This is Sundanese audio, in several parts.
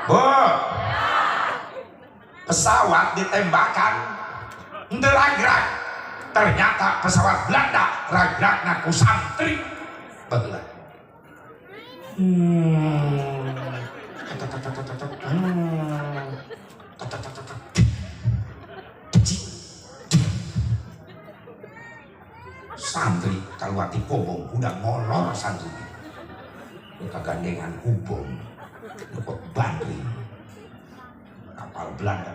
Bu, pesawat ditembakan henteu ragrag. Ternyata pesawat Belanda ragragna ku santri baheula. Santri kaluar ti kobong udah ngolor santri. Kagandengan kubong, nyokot bandring kapal Belanda.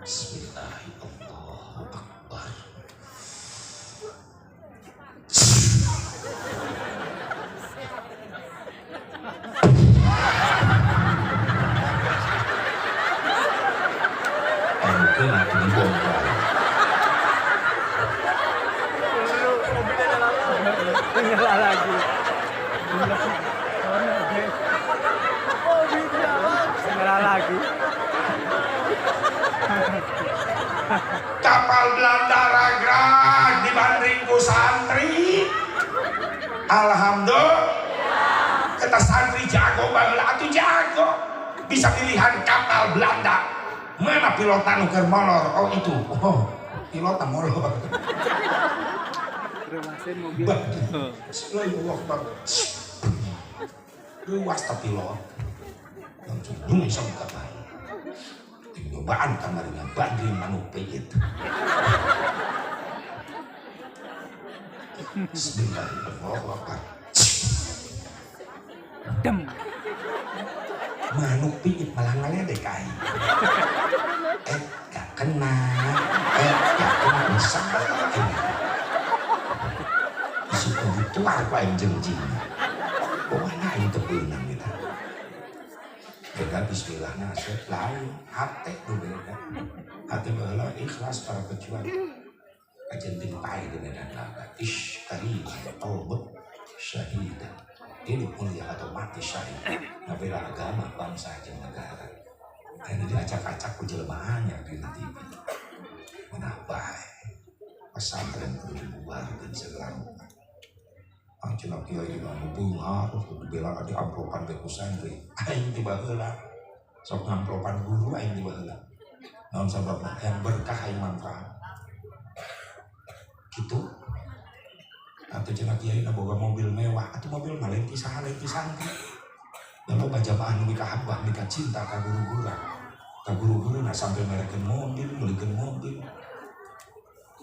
Bismillahirrahmanirrahim. Ayo kena dibom. Nyala lagi. Nyala lagi. Kapal Belanda ragrag dibanding ku santri. Alhamdulillah. Kita santri jago banget atuh jago. Bisa pilihan kapal Belanda. Mana pilotna nu keur molor? Oh itu. Oh, pilotna molor. Mobil. Bismillahirrahmanirrahim. Luas tapi pilot. Langsung nyungsep kapal. Nyobaan kamarnya bandring manuk peyit. Bismillahirrahmanirrahim. Dem. Manuk peyit malah ngaledek aing. Gak kena. Gak kena bisa aing. Isu tuar ku aing jengjing. Pokoknya aing teu beunang eta. Beda bismillah nasib lain hate nu beda. Hate baheula ikhlas para pejuang. Kajen ting pae di medan laga. Ish karim taubat syahid. Hidup mulia atau mati syahid. Ngabela agama bangsa jeung negara. Ayeuna diacak-acak ku jelema anyar dina TV. Menah bae. Pesantren kudu dibubarkeun segala rupa. Ang cenah kiai mah nu beunghar kudu bela di amplopan be ku santri. Aing ti baheula sok ngamplopan guru aing ti baheula. Naon sababna? Yang berkah aing manfaat. Gitu. Atuh cenah kiai na boga mobil mewah, atuh mobil mah lain ti saha lain ti santri. Da loba jamaah nu mikahabbah mika cinta ka guru-guru. Ka guru-guruna sampai merekeun mobil, meulikeun mobil.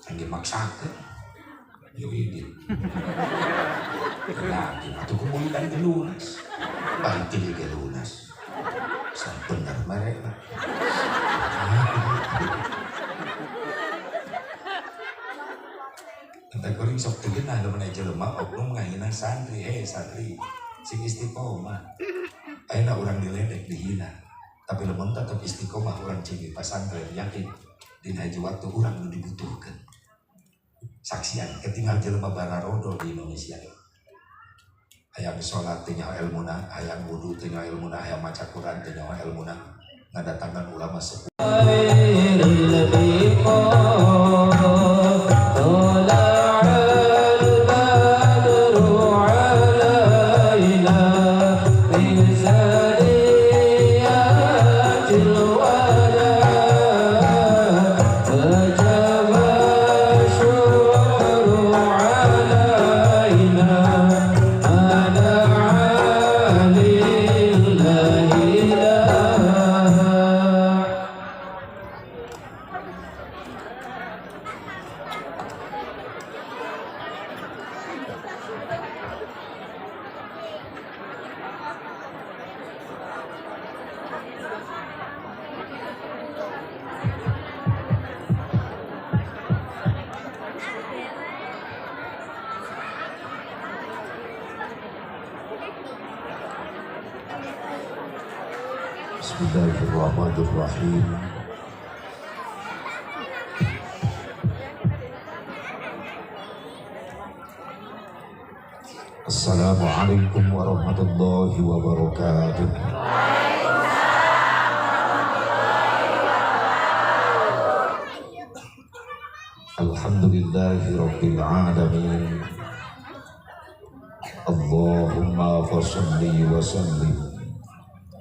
Aing maksakeun. Yo ini. Yakin atuh kumulikan ke lunas. Balik ke lunas. Sang bener mereka. Entah kuring sok teu geunah lamun aya jelema oknum ngahina santri, hei santri sing istiqomah. Ayeuna urang diledek dihina. Tapi lamun tetep istiqomah urang cing pasantren yakin dina hiji waktu urang nu dibutuhkeun. Saksian ketinggal jelema bararodo di Indonesia. Hayang salat teu nyaho elmuna, hayang wudu teu nyaho elmuna, hayang maca Quran teu nyaho elmuna, ngadatangan ulama sepuh. Bismillahirrahmanirrahim. Assalamualaikum warahmatullahi wabarakatuh. Alhamdulillahi rabbil alamin. Allahumma fashalli wa sallim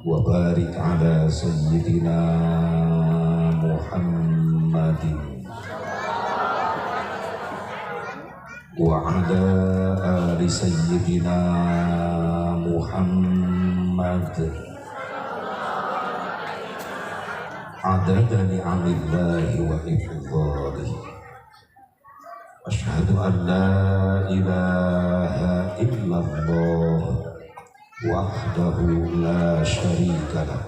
وبارك على سيدنا محمد وعلى آل سيدنا محمد عدد نعم الله وإفضاله. أشهد أن لا إله إلا الله وحده لا شريك له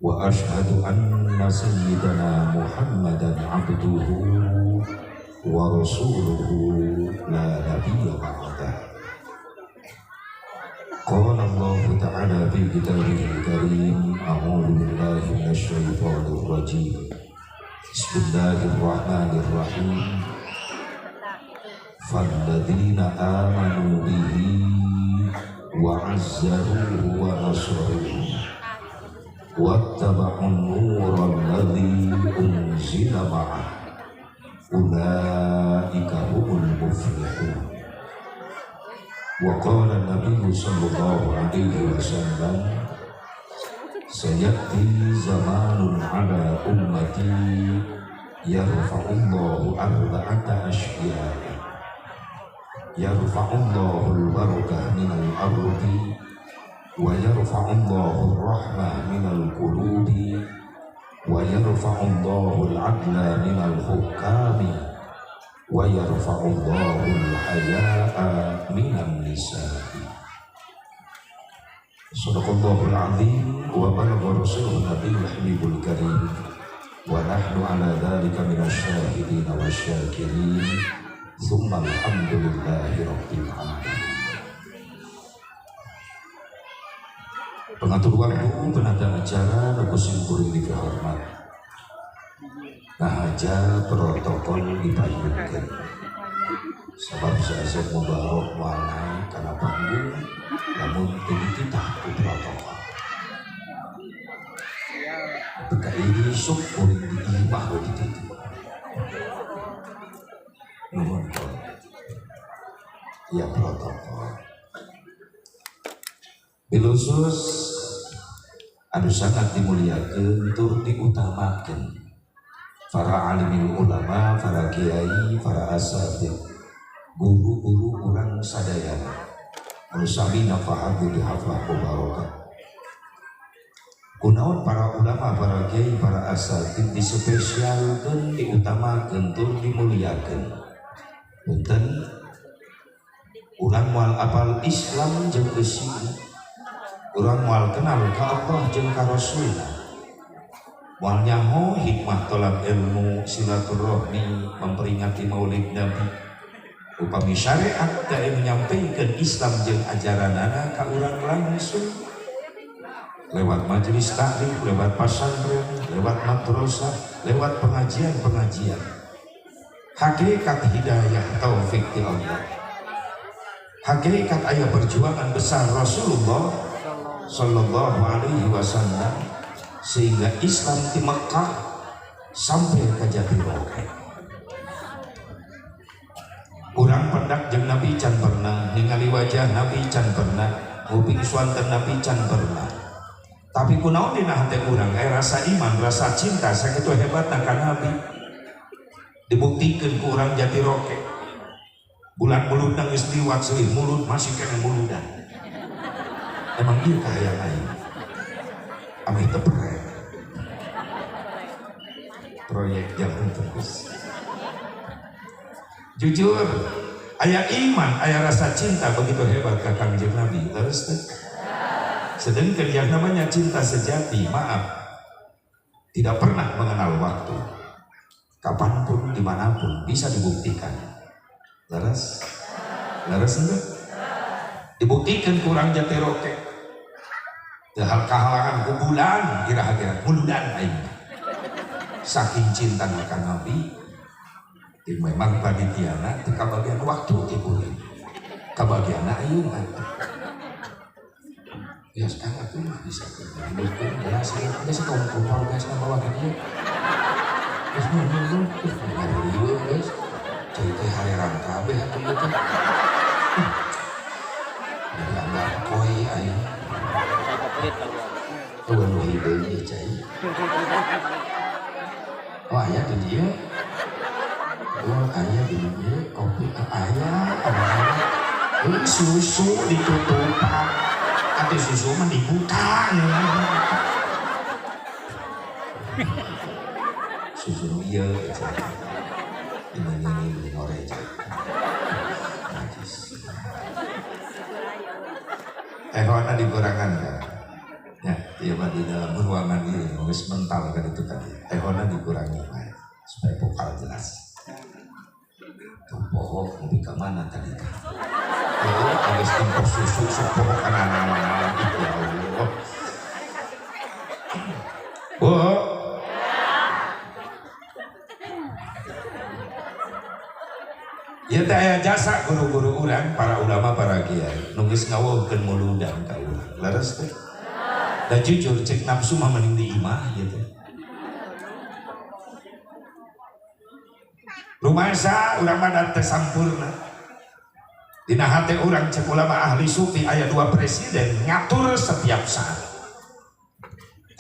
وأشهد أن سيدنا محمدا عبده ورسوله لا نبي بعده. قال الله تعالى في كتابه الكريم: أعوذ بالله من الشيطان الرجيم، بسم الله الرحمن الرحيم، فالذين آمنوا به وعزروه ونصروه واتبعوا النور الذي أنزل معه أولئك هم المفلحون. وقال النبي صلى الله عليه وسلم: سيأتي زمان على أمتي يرفع الله أربعة أشياء: يرفع الله البركة من الأرض، ويرفع الله الرحمة من القلوب، ويرفع الله العدل من الحكام، ويرفع الله الحياء من النساء. صدق الله العظيم وبلغ رسوله النبي الحبيب الكريم، ونحن على ذلك من الشاهدين والشاكرين، ثم الحمد لله رب العالمين. Pengatur waktu, penata acara, nu kuring dihormat. Nah aja protokol dipayunkeun. Sabab saasep mubarok moal naik kana panggung lamun teu dititah ku protokol. Teu isuk kuring di imah we dititah. Nuhun ya protokol. Bilusus anu sangat dimuliakeun tur diutamakeun para alimil ulama, para kiai, para asatid, guru-guru urang sadayana anu sami nafahadu di haflah mubarakah. Kunaon para ulama, para kiai, para asatid dispesialkeun, diutamakeun tur dimuliakeun. Punten urang moal apal Islam jeung eusina, urang moal kenal ka Allah jeung ka Rasulna, moal nyaho hikmah tolak ilmu silaturahmi memperingati Maulid Nabi. Upami syariat teh menyampaikan Islam jeung ajaranana ka urang langsung lewat majelis taklim, lewat pesantren, lewat madrasah, lewat pengajian-pengajian. Hakikat hidayah taufik ti Allah, hakikat aya perjuangan besar Rasulullah Sallallahu alaihi wasallam sehingga Islam di Mekah sampai ke Jatiroke. Urang pendak jeung Nabi can pernah ningali wajah Nabi can pernah nguping suanten Nabi can pernah. Tapi kunaon dina hate urang rasa iman, rasa cinta sakitu hebatna ka Nabi. Dibuktikeun ku urang Jatiroke. Bulan muludna geus liwat seuih mulut masih keneh muludan. Emang iya kahayang aing. Ameh teu perek. Proyek jalan terus. Jujur, aya iman, aya rasa cinta begitu hebat ka Kangjeng Nabi. Terus teh. Sedangkan yang namanya cinta sejati, maaf, tidak pernah mengenal waktu. Kapanpun, dimanapun bisa dibuktikan. Leres? Leres enggak? Dibuktikan kurang Jatiroke. Hal kahalangan ku bulan kira-kira muludan aing. Saking cinta ka Nabi, memang panitiana teu kabagian waktu ti kuring. Kabagianna ayeuna. Ya sekarang aku mah bisa kerja. Gelas, geus kaum gas bawa ka dieu. Geus nun, geus ngariweuh geus. Cai teh hareran kabeh atuh ieu teh. Jadi anggap koi aing. Eueuh nu hideung ieu cai. Oh aya di dieu. Oh aya di dieu kopi aya aya. Ini susu ditutupan. Atuh susu mah dibuka ya. Susu nu ieu cai. Ini ngore cai. Najis. Ehona dikurangan kan. Ya, iya mah di dalam ruangan ini geus mental kan itu tadi. Ehona dikurangi bae supaya vokal jelas. Tuh poho nepi ka mana tadi tah? Oh, geus tempo susu sok poho kana naon-naon ih ya Allah. Bu. Ieu teh aya jasa guru-guru urang, para ulama, para kiai nu geus ngaweuhkeun muludan ka urang. Leres teh. Da jujur cek nafsu mah mending di imah gitu. Rumasa urang mah da teu sampurna. Dina hate urang cek ulama ahli sufi aya 2 presiden ngatur setiap saat.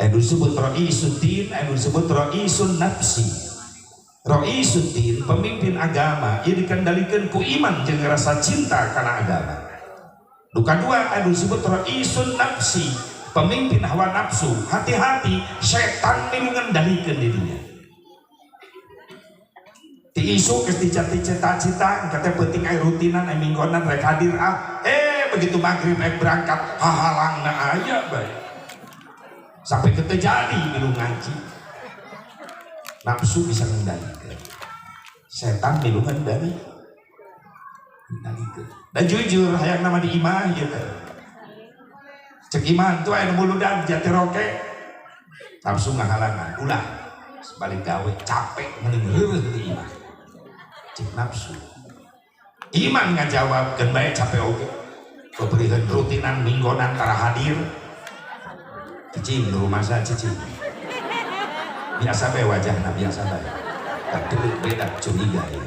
Anu disebut raisuddin, anu disebut raisun nafsi. Raisuddin pemimpin agama ieu dikendalikan ku iman jeung rasa cinta kana agama. Nu kadua anu disebut raisun nafsi, pemimpin hawa nafsu. Hati-hati setan milu ngendalikeun dirinya. Ti isu geus dijati cita-cita engke teh penting aya rutinan aya minggonan rek hadir ah. Begitu maghrib rek berangkat hahalangna aya bae. Sampai ke teu jadi milu ngaji. Nafsu bisa ngendalikeun. Setan milu ngendalikeun. Dan jujur hayang nama di imah ieu teh. Cek iman tuh aya nu muludan jati roke. Nafsu ngahalangan ulah sebalik gawe capek mending reureun di imah. Cek nafsu. Iman ngajawab keun bae capek oge. Beureun rutinan minggonan tara hadir. Cicing di rumah saya cicing. Biasa bae wajahna biasa bae. Tapi beda curiga ya.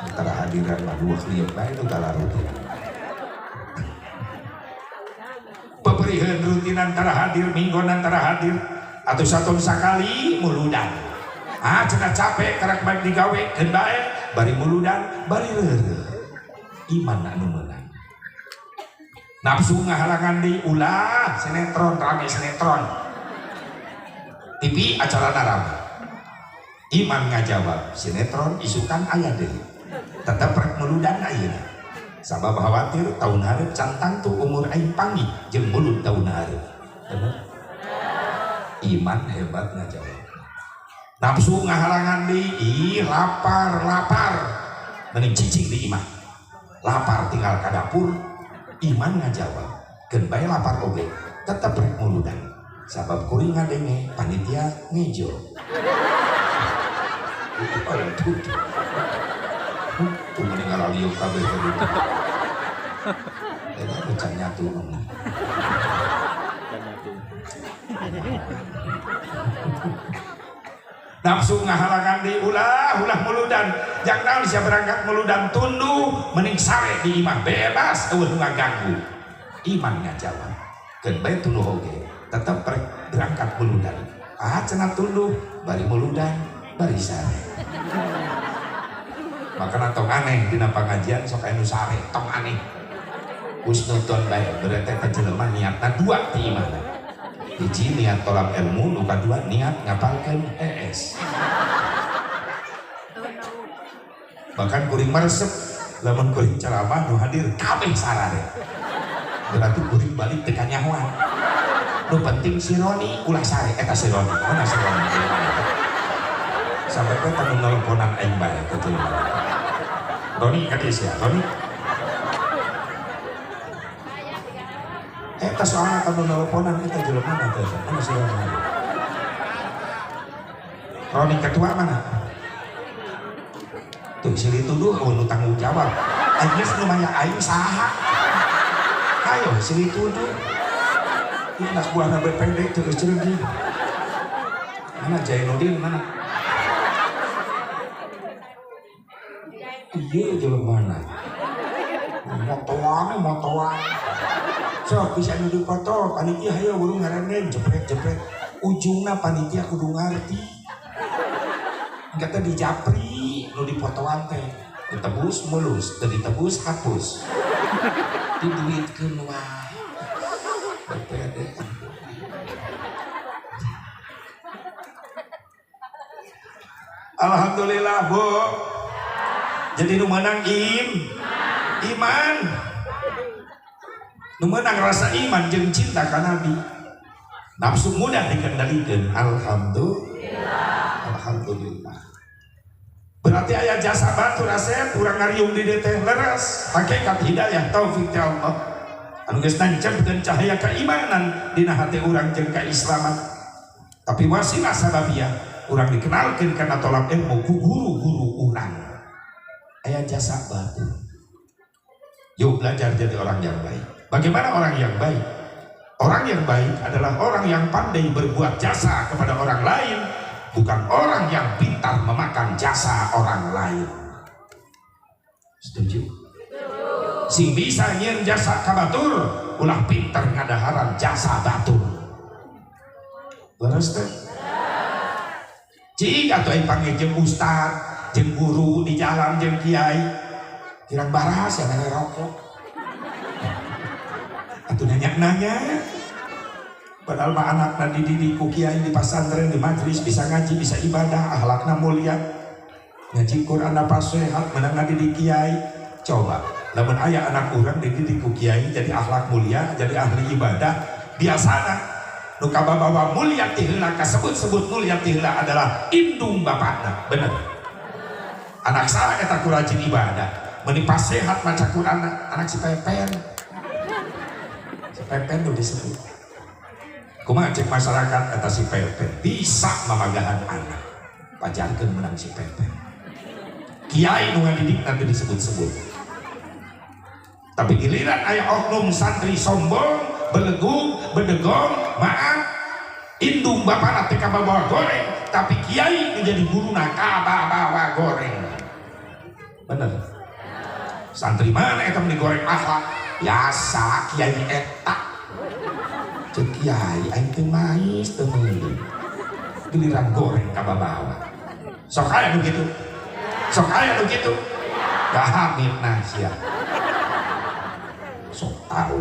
Antara hadiran mah dua lieu bae nu tara rutinan. Peperihan rutinan tara hadir, minggonan tara hadir, atau satun sakali muludan. Ah cenah capek karak baik digawe keun bae bari muludan bari reureuh. Iman anu meunang. Nafsu ngahalangan di ulah sinetron rame sinetron. TV acara rame. Iman ngajawab sinetron isukan aya deui. Tetep rek muludan ayeuna. Sabab khawatir tahun hareup can tangtu umur aing panggih jeung mulud tahun hareup. Bener? Iman hebat ngajawab. Nafsu ngahalangan di ih lapar lapar. Mending cicing di imah. Lapar tinggal ka dapur. Iman ngajawab keun bae lapar oge tetep rek muludan. Sabab kuring ngadenge panitia ngejo. Itu paling tutup. Tuh mending ngalalieu kabeh tadi. Eta can nyatu. Nafsu ngahalangan di ulah ulah muludan. Jangan naon sia berangkat muludan tunduh mending sare di imah bebas eueuh nu ngaganggu. Iman ngajawab keun bae tunduh oge tetep rek berangkat muludan. Ah cenah tunduh bari muludan bari sare. Makana tong aneh dina pangajian sok aya nu sare tong aneh. Husnudon bae berarti eta jelema niatna dua ti imahna. Hiji niat tolak ilmu, nu kadua niat ngapalkeun ES. Bahkan kuring meresep lamun kuring ceramah nu hadir kabeh sarare. Berarti kuring balik teu kanyahoan. Nu penting si Roni ulah sare eta si Roni, mana si Roni? Sampai teh tanu nelponan aing bae teh jelema. Roni ka dieu sia, Roni. Eta soalna tanu nelponan eta jelema na teh, mana si Roni? Roni ketua mana? Tuh silih tuduh eueuh nu tanggung jawab. Aing geus nu maya aing saha? Ayo silih tuduh. Ieu anak buahna BPD teu geus ceureuh. Mana Jainuddin mana? Ieu jelema mana? Motoan motoan. Sok bisa nu dipoto panitia hayo buru ngarenden jepret-jepret. Ujungna panitia kudu ngarti. Kata dijapri nu dipotoan teh. Ditebus mulus, teu ditebus hapus. Diduitkeun wae. BPD. Alhamdulillah Bu. Jadi nu meunang iman. Nu meunang rasa iman jeung cinta ka Nabi. Nafsu mudah dikendalikan. Alhamdulillah. Alhamdulillah. Berarti aya jasa batur asep urang ngariung di dieu teh leres. Hakikat hidayah taufik ti Allah. Anu geus nancebkeun cahaya keimanan dina hati urang jeung keislaman. Tapi wasilah sababiah urang dikenalkeun kana tolak ilmu ku guru-guru urang. Aya jasa batur. Yuk belajar jadi orang yang baik. Bagaimana orang yang baik? Orang yang baik adalah orang yang pandai berbuat jasa kepada orang lain, bukan orang yang pintar memakan jasa orang lain. Setuju? Sing bisa nyieun jasa ka batur, ulah pintar ngadaharan jasa batur. Leres teh? Cik atuh aing panggil jeung ustad, jeung guru di jalan jeung kiai. Kirang baras ya mere rokok. Atuh nanya-nanya. Padahal mah anakna dididik ku kiai di pasantren, di majelis, bisa ngaji, bisa ibadah, akhlakna mulia. Ngaji Quran apa sehat, menang ngadidik kiai. Coba, lamun aya anak urang dididik ku kiai jadi akhlak mulia, jadi ahli ibadah, biasana nu kababawa mulia ti heula kasebut-sebut mulia ti heula adalah indung bapakna, bener. Anak saha eta ku rajin ibadah, meuni sehat maca Quran, anak si Pepen. Si Pepen nu disebut. Kumaha cek masyarakat eta si Pepen bisa mamagahan anak. Pajarkeun menang si Pepen. Kiai nu ngadidik nanti disebut-sebut. Tapi giliran aya oknum santri sombong, belegug, bedegong, maaf, indung bapana teh kabawa goreng, tapi kiai menjadi guruna kabawa goreng. Bener. Santri mana eta meni goreng akhlak? Biasa kiai eta. Cek kiai aing teu mais teu meuli. Giliran goreng kababawa. Sok aya nu kitu. Sok aya nu kitu. Dah mitnah sia. Sok tahu.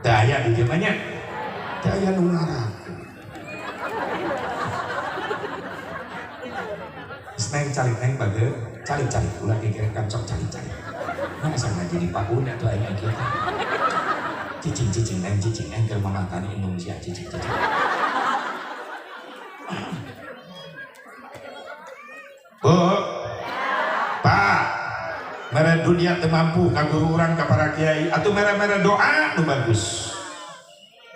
Teu aya di dieu mah nya. Teu aya nu ngaraku. Seneng calik neng bageur, calik-calik ulah gegerekan sok calik-calik. Nah asa ngaji di Pak Un atuh aing kieu teh. Cicing-cicing neng cicing neng keur mamatani indung sia cicing-cicing. Bu, Pak, mere dunia teu mampu ka guru urang ka para kiai atuh mere-mere doa nu bagus.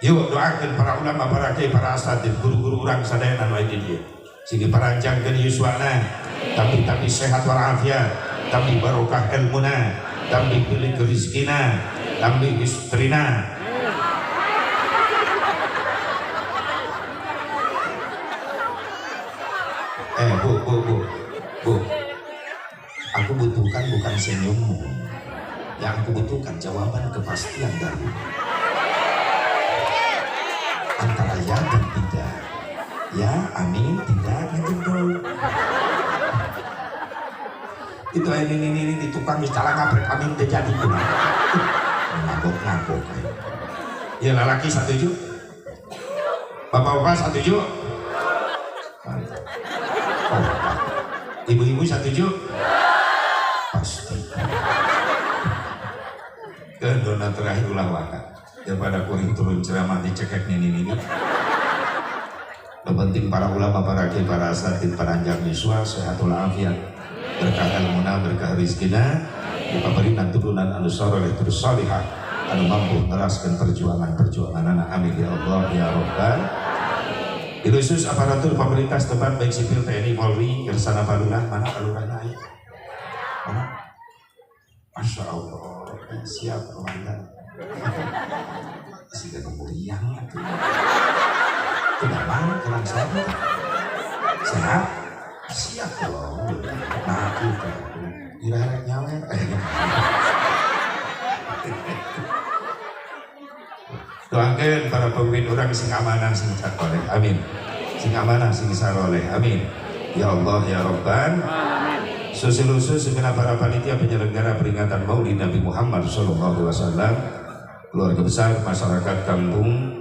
Yuk doakeun para ulama, para kiai, para asatid, guru-guru urang sadayana nu aya di dieu. Sing diparanjangkeun yuswana, tapi sehat walafiat, tapi barokah ilmuna, tapi milik rezekina, tapi istrina. Bu, bu, bu, bu. Aku butuhkan bukan senyummu. Yang aku butuhkan jawaban kepastian darimu. Antara ya dan tidak. Ya, amin, tidak, ngejendol. Itu ini di tukang geus calangap rek amin teu jadi kumaha. Ngagok-ngagok aing. Ya lalaki setuju? Bapak-bapak setuju? Oh, ibu-ibu setuju? Pasti. Kedona terakhir ulah waka. Daripada kuring turun ceramah dicekek nini-nini. Yang penting para ulama, para kiai, para asatid, para anjang yuswa, sehatul afiat, berkah ilmuna, berkah rizkina, dipaberikan turunan anu soleh terus solihah, anu mampu neraskan perjuangan-perjuangan anak. Amin ya Allah ya Rabbal. Khusus aparatur pemerintah setempat baik sipil, TNI, Polri, Kersana Palurah, mana Palurahna aya? Mana? Masya Allah, siap komandan. Siga muriang atuh. Tidak mau kurang sehat. Sehat? Siap dong. Nah, gitu. Ira nyawer. Doakan para pemimpin urang sing amanah, sing soleh, amin. Sing amanah, sing saroleh, amin. Ya Allah ya Rabban. Susul segenap para panitia penyelenggara peringatan Maulid Nabi Muhammad SAW, keluarga besar masyarakat kampung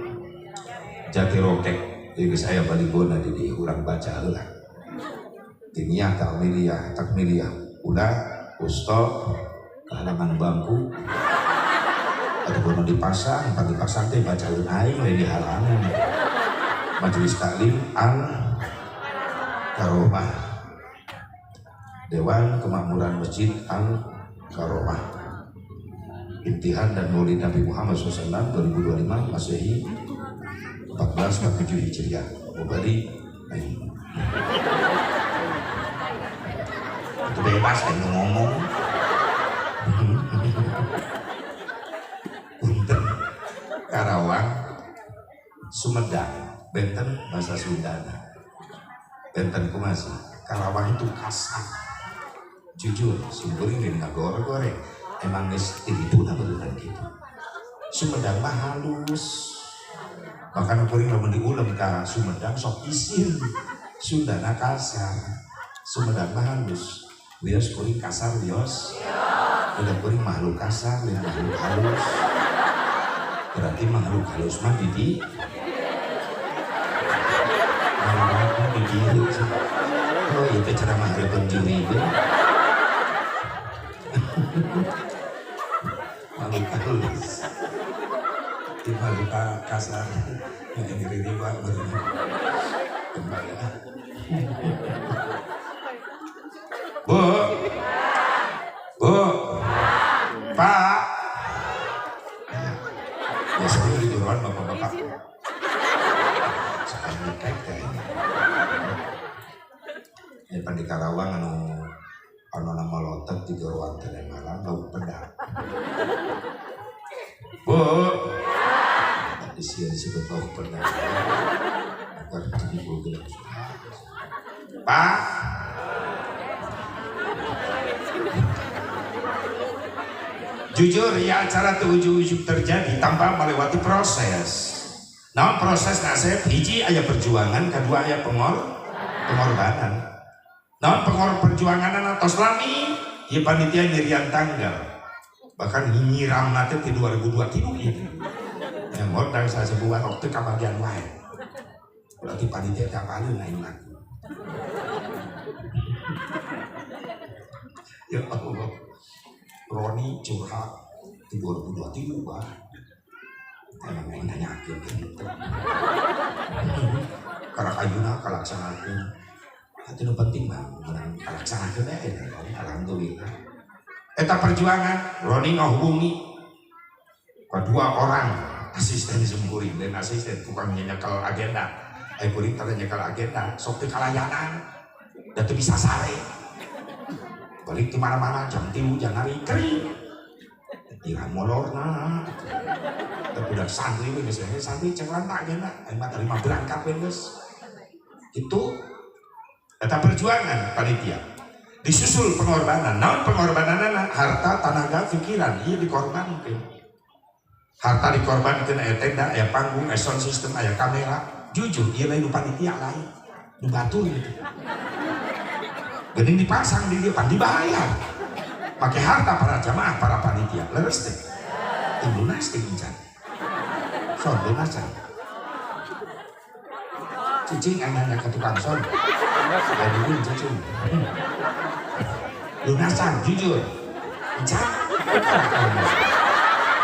Jatirokek. Jadi saya baligona di urang baca heula. Diniyah, takmiliyah, takmiliyah, ulah, usto, halaman bangku, atau kono dipasang, pan dipasang teh bacaeun aing lain di halangan. Majelis Taklim Al Karomah, Dewan Kemakmuran Masjid Al Karomah, Imtihan dan Maulid Nabi Muhammad SAW 2025 Masehi 1447 Hijriah. Bali itu bebas kan ngomong. Punten Karawang, Sumedang, benten bahasa Sundana. Benten kumasi. Karawang itu kasar. Jujur, simkuring lain ngagoreng-goreng. Emang geus tirituna beneran gitu. Sumedang mah halus. Bahkan kuring lamun diulem ka Sumedang sok isin. Sundana kasar. Sumedang mah halus. Wios kuring kasar wios. Udah kuring makhluk kasar, lain makhluk halus. Berarti makhluk halus mah di mana di dieu. Oh, itu ceramah hareupeun juri itu. Makhluk halus. Di makhluk kasar. Yang ini riba kembali. Bu, Bu, Pak. Biasanya di juruan bapak-bapak. Sekarang nyekek kayaknya. Ya pan di Karawang anu anu nama lotet di juruan teh malam lauk pedang. Bu, di sini disebut lauk pedang. Agar timbul gelap. Pak. Jujur ya, acara itu ujung-ujung terjadi tanpa melewati proses. Nah, proses nasib hiji aya perjuangan, kedua aya pengorbanan. Nah, perjuangan atau lami ya panitia nyerian tanggal. Bahkan nyiram nanti di 2023 itu. Yang ngordang saya sebuah waktu kabagian wae. Berarti panitia tak paling lain lagu. Ya Allah. Roni curhat di 2023 bah. Emang aing nanyakeun gitu. Karena kayuna kalaksanakeun. Itu nu penting mah menang kalaksanakeun we alhamdulillah. Eta perjuangan Roni ngahubungi kedua orang asisten simkuring dan asisten tukang nyekel agenda. Ai kuring teh nyekel agenda sok teu kalayanan da teu bisa sare. Balik di mana-mana jam 3 jangan kering. Ira molorna. Teu budak santri we geus santri cek lantak agenda aing mah terima berangkat we geus. Itu eta perjuangan panitia. Disusul pengorbanan. Naon pengorbananna? Harta, tenaga, pikiran ieu dikorbankeun. Harta dikorbankeun aya tenda, aya panggung, aya sound system, aya kamera. Jujur ieu lain nu panitia lain. Nu batur gitu. Geuning dipasang di depan dibayar. Pakai harta para jamaah, para panitia. Leres teh. Teu lunas teh incan. Son lunas. Cicing anaknya ke tukang son. Ya dulu cicing. Lunasan jujur. Encan.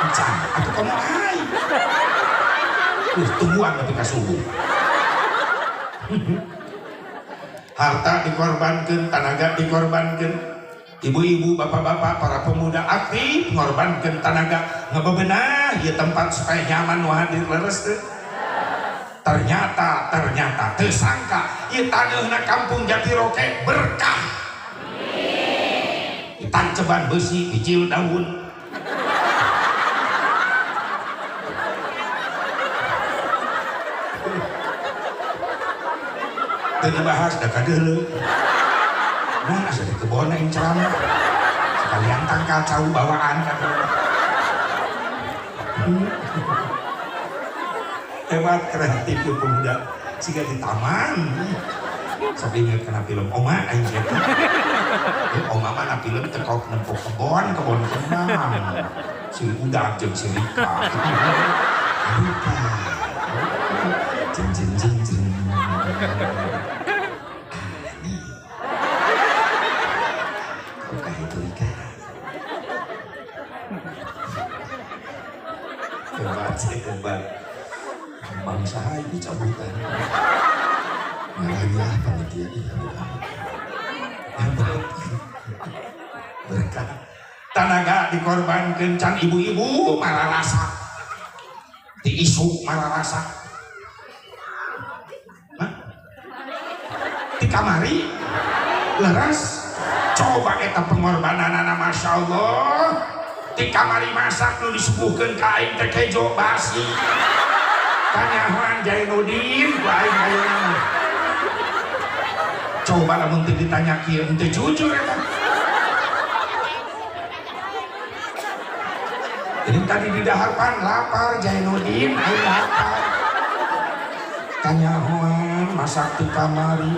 Encan atau kamu ai. Tungguan tapi ka subuh. Harta dikorbankan, tenaga dikorbankan. Ibu-ibu, bapak-bapak, para pemuda aktif ngorbankan tenaga ngebebenah ya tempat supaya nyaman nu hadir leres teh. Ternyata tersangka ieu taneuhna kampung Jatiroke berkah. Tanceban besi, bijil daun. Teu dibahas da kadeuleu. Mun asa di kebon aing ceramah. Sekalian tangkal cau bawaan. Hebat kreatif tuh pemuda siga di taman. Sok inget kana film Oma aing gitu. Oma mah na film teh kok nempo kebon, kebon kembang. Si udah jeung si Rika. Rika. Jeng jeng jeng jeng. Ani. Kau kayak itu Rika. Hebat sih, hebat. Bangsa ini cabutan. Ngaranya panitia ini hebat. Berkah. Tanaga dikorbankan can ibu-ibu mararasa. Ti isuk mararasa. Hah? Ti kamari leres. Coba eta pengorbananana Masya Allah. Ti kamari masak nu disuguhkeun ka aing teh kejo basi. Kanyahoan Jainuddin ku aing ayeuna mah. Coba lamun teu ditanya kieu henteu jujur eta. Ini tadi di daharpan lapar Jainuddin aing lapar. Kanyahoan masak ti kamari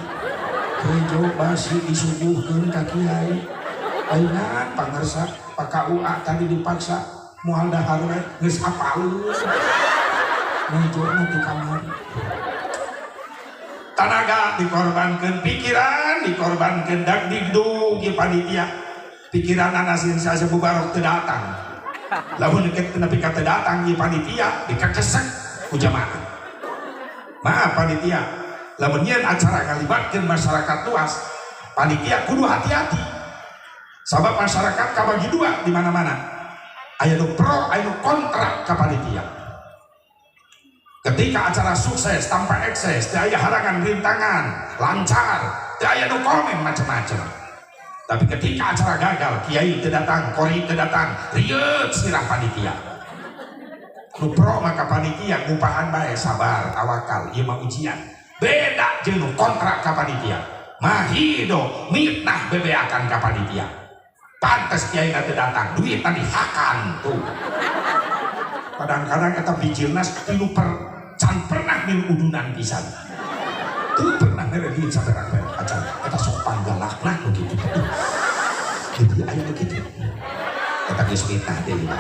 kejo basi disuguhkeun ka kiai. Ayeuna pangersa Pak KUA tadi dipaksa moal dahar we geus apaleun. Ngejona ti kamari. Tanaga dikorbankeun, pikiran dikorbankeun, dak digdug ieu panitia. Pikiran anak sieun saya bubarok teu datang. Lamun deket nepi ka teu datang ieu panitia dikakesek ku jamaah. Maaf panitia, lamun nyieun acara ngalibatkeun masyarakat luas, panitia kudu hati-hati. Sabab masyarakat kabagi dua di mana-mana. Aya nu pro, aya nu kontra ka panitia. Ketika acara sukses tanpa ekses, teu aya halangan rintangan, lancar, teu aya nu komen macam-macam. Tapi ketika acara gagal, kiai teu datang, kori teu datang, rieut sirah panitia. Nu pro maka panitia ngupahan bae, sabar, tawakal, ieu mah ujian. Beda jeung nu kontra ka panitia. Mahido mitnah bebeakan ka panitia. Pantes kiai teu datang, duit tadi hakan tuh. Kadang-kadang eta bijilnas tilu per can pernah milu udunan pisan. Teu pernah mere duit saperak-perak acan eta sok panggalakna nu kitu. Jadi aya nu kitu. Eta geus mitnah deui.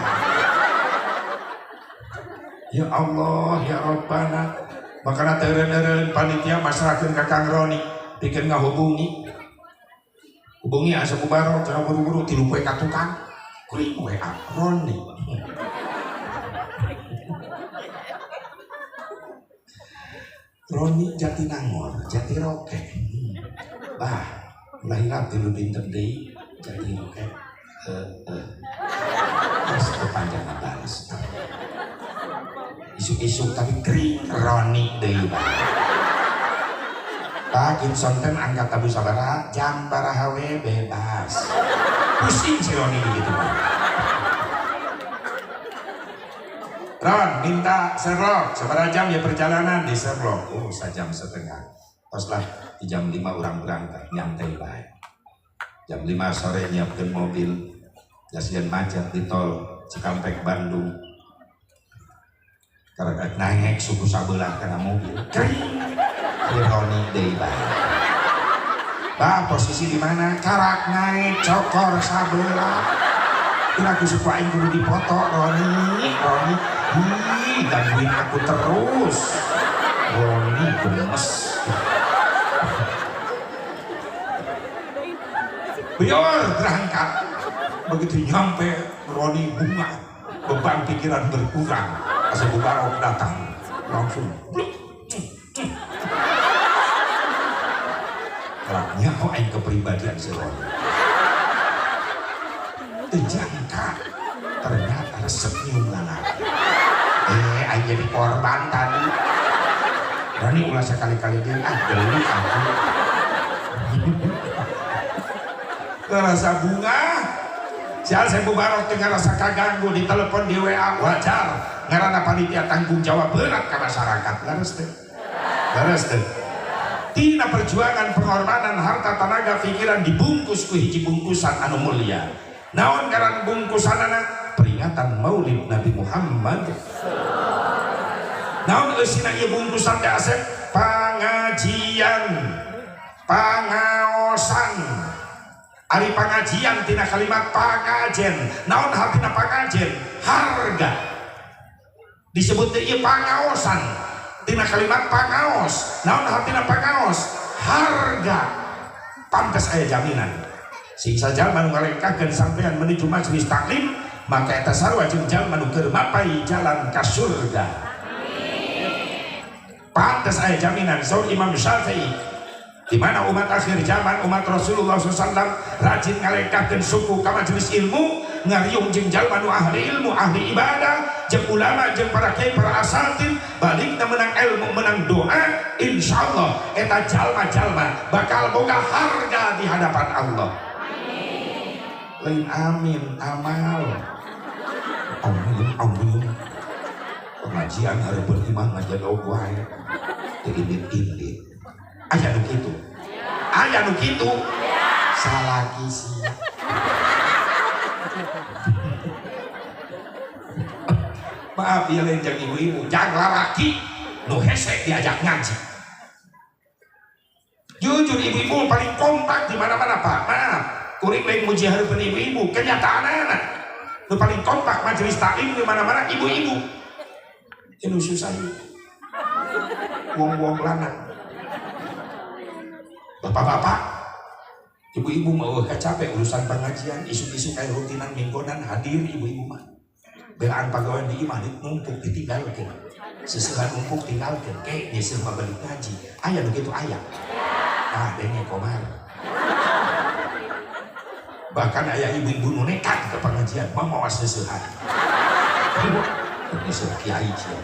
Ya Allah, ya Rabbana. Makana teu eureun-eureun panitia masrahkeun ka Kang Roni, pikeun ngahubungi. Hubungi asa bubarok cenah buru-buru tilu poe ka tukang. Kuring WA Roni. Roni Jatinangor, Jatiroke. Bah, ulah hilap tilu dinten deui Jatiroke. Heeh. Terus kepanjang bales. Isuk-isuk tapi kering Roni deui bah. Pak Ginson ten angkat tabu sabaraha jam baraha we bebas. Pusing si Roni begitu. Ron minta Sherlock sabaraha jam ya perjalanan di Sherlock. Oh, sajam setengah. Tos lah di jam 5 orang berangkat nyantai bae. Jam 5 sore nyiapkeun mobil. Jasian macet di tol Cikampek Bandung. Karena naik suku sabelah kana mobil. Kering. Roni deui bae. Bah, posisi di mana? Karak naik cokor sabelah. Kira ku suku aing kudu dipoto Roni, Roni. Ih, gangguin aku terus. Roni gemes. Biar berangkat. Begitu nyampe Roni bunga, beban pikiran berkurang. Asal Mubarok datang langsung. Kelaknya kok aing kepribadian si Roni. Terjangka ternyata resep nyium lalaki. Aing jadi korban tadi. Roni ulah sekali-kali dia geli aku. Ngerasa bunga. Sial saya Mubarok teu ngarasa kaganggu di telepon di WA wajar. Ngaranna panitia tanggung jawab berat ka masyarakat. Leres teu? Leres teu? Tina perjuangan pengorbanan harta tenaga pikiran dibungkus ku hiji bungkusan anu mulia. Naon ngaran bungkusanana? Peringatan Maulid Nabi Muhammad. Naon eusina ieu bungkusan teh Asep? Pangajian, pangaosan. Ari pangajian tina kalimat pangajen. Naon hartina pangajen? Harga. Disebut teh ieu pangaosan tina kalimat pangaos. Naon hartina pangaos? Harga. Pantes aya jaminan. Sing sajalma nu ngalengkahkeun sampean menuju majelis taklim, maka eta sarua jeung jalma nu keur mapai jalan ka surga. Pantes aya jaminan saur Imam Syafi'i, di mana umat akhir zaman, umat Rasulullah SAW rajin ngalengkahkeun suku ka majelis ilmu, ngariung jeung jalma nu ahli ilmu, ahli ibadah, jeung ulama, jeung para kiai, para asatid, balikna menang ilmu, menang doa, insyaallah eta jalma-jalma bakal boga harga di hadapan Allah. Lain amin amal. Amin amin. Pengajian hareupeun imah ngajaga wae. Teu indit-indit. Aya nu kitu. Aya nu kitu. Salaki sia. Maaf ya lain jang ibu-ibu, jang lalaki nu hese diajak ngaji. Jujur ibu-ibu paling kompak di mana-mana Pak. Maaf, kuring lain muji hareupeun ibu-ibu, kenyataanana. Nu paling kompak majelis taklim di mana-mana ibu-ibu. Ini susah. Wong-wong lanang. Bapak-bapak, ibu-ibu mau capek urusan pengajian, isu-isu kayak rutinan minggonan hadir ibu-ibu mah. Belaan pagawean di imah numpuk ditinggalkeun. Seseuhan numpuk tinggalkeun, ke nyeseuh mah balik ngaji. Aya nu kitu aya. Ah, denge komar. Bahkan aya ibu-ibu nu nekat ke pengajian, mah mawas seseuhan. Nyeseuh kiai sia.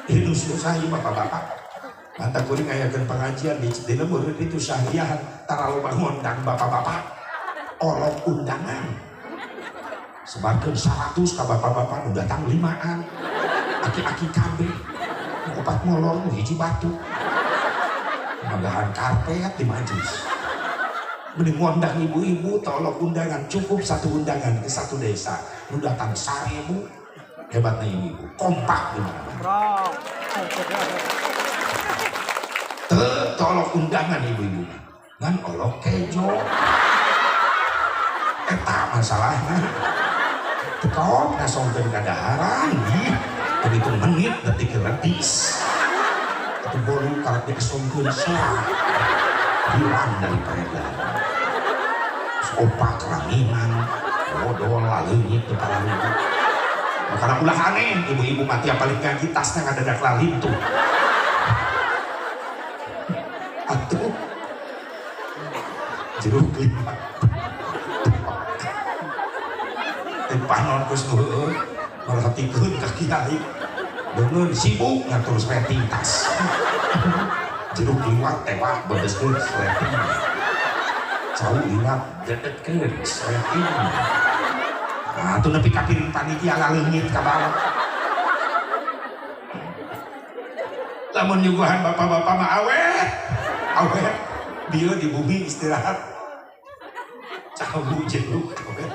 Itu susah ieu bapak-bapak. Mantap kuring ngayakeun pengajian di lembur itu sahriahan taraloba ngundang bapak-bapak. Olok undangan. Sebarkeun 100 ka bapak-bapak nu datang 5an. Aki-aki kabeh. Nu opat molor nu hiji batu. Magahan karpet di majelis. Mending ngundang ibu-ibu tolok undangan, cukup satu undangan ke satu desa. Nu datang 1000. Hebatnya ibu-ibu, kompak di mana-mana. Tolok undangan ibu-ibu, ngan olok kejo. Eta masalahna. Teu kaop ngasongkeun kadaharan, ih. Hitung menit detik letis. Atuh bolu karek diasongkeun soa. Hilang dari peredaran. Opak ranginan, bodol laleungit teu pararugu. Makana ulah aneh, ibu-ibu mah tiap balik ngaji tasna ngadadak lalintuh. Atuh jeruk lima teh panon geus nu heueuh merhatikeun ka kiai deungeun sibuk ngatur sleting tas jeruk liwat tewak bebeskeun sleting cau liwat dedetkeun sleting atuh nepi ka piring panitia laleungit ka bawah. Lamun nyuguhan bapak-bapak mah awet awet bieu di bumi istirahat cau jeruk awet.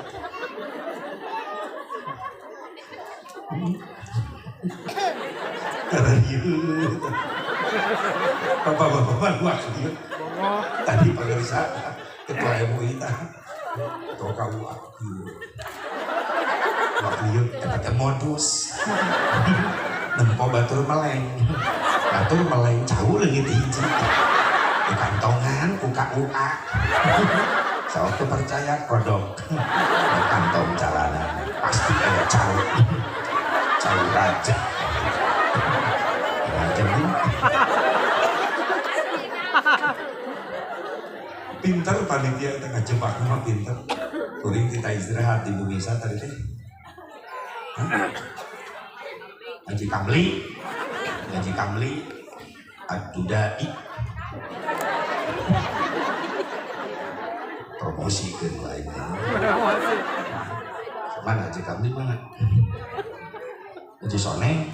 Bapak-bapak mah luak dieu. Tadi pemirsa ketua MUI tah ketua KUA kieu. Luak lieu eta teh modus. Nempo batur meleng. Batur meleng cau leungit hiji. Di kantongan ku KUA. Sok teu percaya kodok. Di kantong calana pasti aya cau. Cau raja. Raja pinter panitia tengah jebak mah pinter. Kuring kita istirahat di bumi sa tadi teh. Haji Kamli, Adudai. Promosi ke lain. Mana Haji Kamli mana? Haji Soneng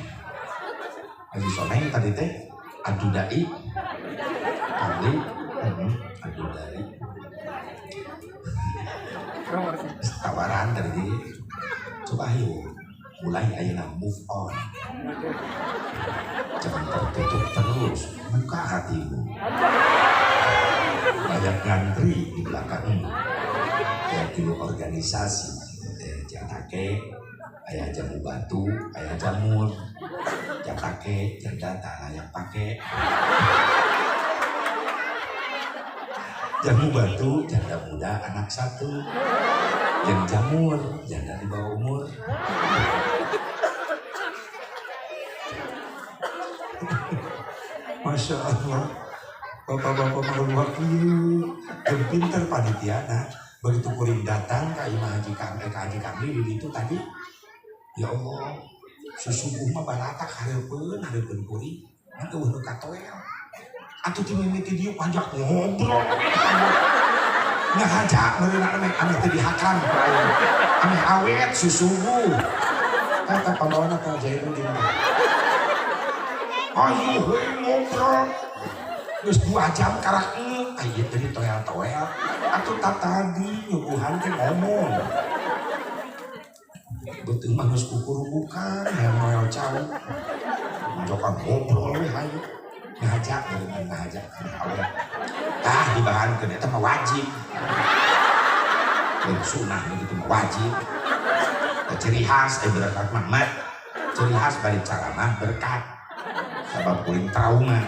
tadi teh Adudai, Kamli, Adudai. Tawaran tadi, coba ayo. Mulai ayeuna move on. Jangan tertutup terus, buka hatimu. Banyak ngantri di belakangmu. Aya tilu organisasi, jatake, aya jamu batu, aya jamur. Jatake, janda tak layak pakai. Jamu batu, janda muda, anak satu. Yang jamur, janda di bawah umur. Masya Allah, bapak-bapak malu kieu, jeung pinter panitiana. Begitu kuring datang ka Imah Haji Kamli, ka Haji Kamli di ditu tadi, ya Allah, susubuh mah balatak hareupeun hareupeun kuring, ngan eueuh nu katoel. Atuh ti mimiti dieu panjak ngobrol. Ngahaja meureunna ameh ameh teu dihakang ku aing. Ameh awet susubuh. Eta pambawana teh Jainuddin. Ayo we ngobrol. Geus 2 jam karak aya teh toel-toel. Atuh tadi nyuguhan teh ngomong. Beuteung mah geus kukurubukan, noel cau. Jokan ngobrol we hayu. Ngajak meureun ngajak awet. Tah dibahankeun eta mah wajib. Lain sunah gitu mah wajib. Ciri khas berkat mah ciri khas balik ceramah berkat. Sabab kuring trauma.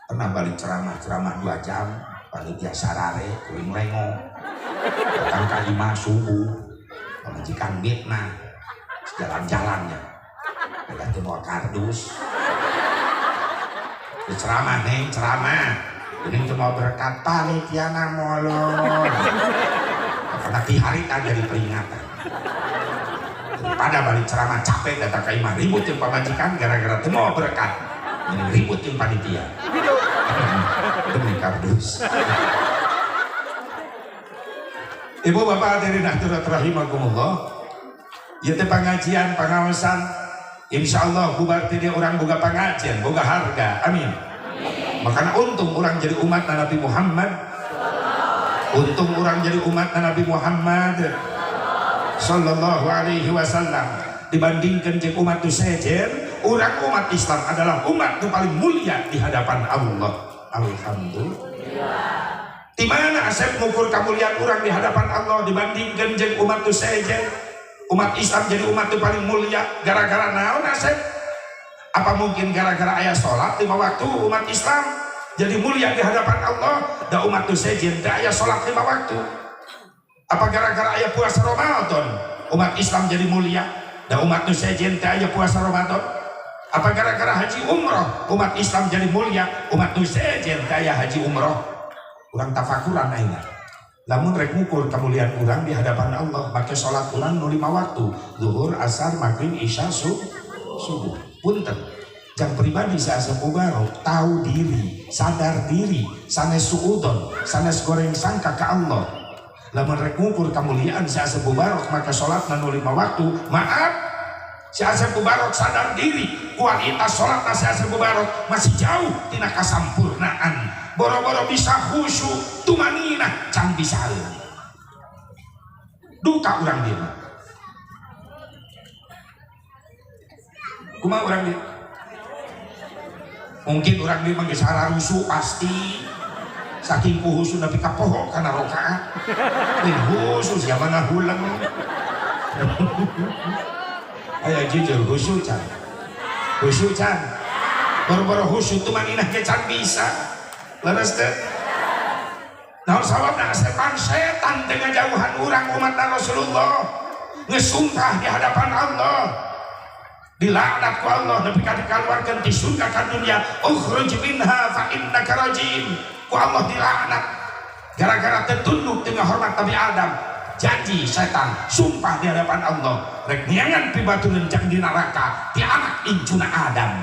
Pernah balik ceramah 2 jam, panitia sarare kuring lengo. Datang ka imah subuh, pamajikan mitnah, jalan-jalannya. Mereka teu mawa kardus. Ceramah neng, ceramah. Ini cuma berkat panitiana molor. Karena di hari kan jadi peringatan. Daripada balik ceramah capek datang ke imah ribut yang pamajikan gara-gara teu mawa berkat. Ini ribut yang panitia. Demi kardus. Ibu bapak hadirin hadirat rahimakumullah. Ieu teh pengajian pengawasan. Insya Allah bubar tidak orang boga pengajian, boga harga, amin. Makanya untung orang jadi umat Nabi Muhammad. Untung orang jadi umat Nabi Muhammad Sallallahu alaihi wasallam. Dibandingkan jeung umat nu sejen, orang umat Islam adalah umat nu paling mulia di hadapan Allah. Alhamdulillah. Di mana asep ngukur kemuliaan orang di hadapan Allah dibandingkan jeung umat nu sejen? Umat Islam jadi umat itu paling mulia gara-gara naon asep? Apa mungkin gara-gara ayah sholat 5 waktu umat Islam jadi mulia di hadapan Allah? Da umat itu sejen da ayah sholat 5 waktu. Apa gara-gara ayah puasa Ramadan umat Islam jadi mulia? Da umat itu sejen da ayah puasa Ramadan. Apa gara-gara haji umroh umat Islam jadi mulia? Umat itu sejen da ayah haji umroh. Urang tafakuran ayeuna. Lamun rek ngukur kemuliaan urang di hadapan Allah make salat urang nu 5 waktu, zuhur, asar, maghrib, isya, subuh. Punten. Jang pribadi Asep Mubarok tahu diri, sadar diri, sanes suudon, sanes goreng sangka ke Allah. Lamun rek ngukur kemuliaan si Asep Mubarok make salat nu 5 waktu, maaf, si Asep Mubarok sadar diri, kualitas salat si Asep Mubarok masih jauh tina kasampurnaan. Boro-boro bisa khusyuk, tumaninah can bisa. Duka urang dia. Kumaha urang dia? Mungkin urang dia mah geus hararusu pasti. Saking ku khusyuk nepi ka poho kana rakaat. Lain khusyuk sia mah ngahuleng. Aya jujur khusyuk can. Khusyuk can. Boro-boro khusyuk tumaninah ge can bisa. Leres teh. Naon sababna setan setan teh ngajauhan urang umat Rasulullah. Geus sumpah di hadapan Allah. Dilaknat ku Allah nepi ka dikaluarkeun ti surga ka dunia. Ukhruj minha fa innaka rajim. Ku Allah dilaknat gara-gara teu tunduk teu ngahormat Nabi Adam. Janji setan sumpah di hadapan Allah rek neangan pibatureun jang di neraka ti anak incuna Adam.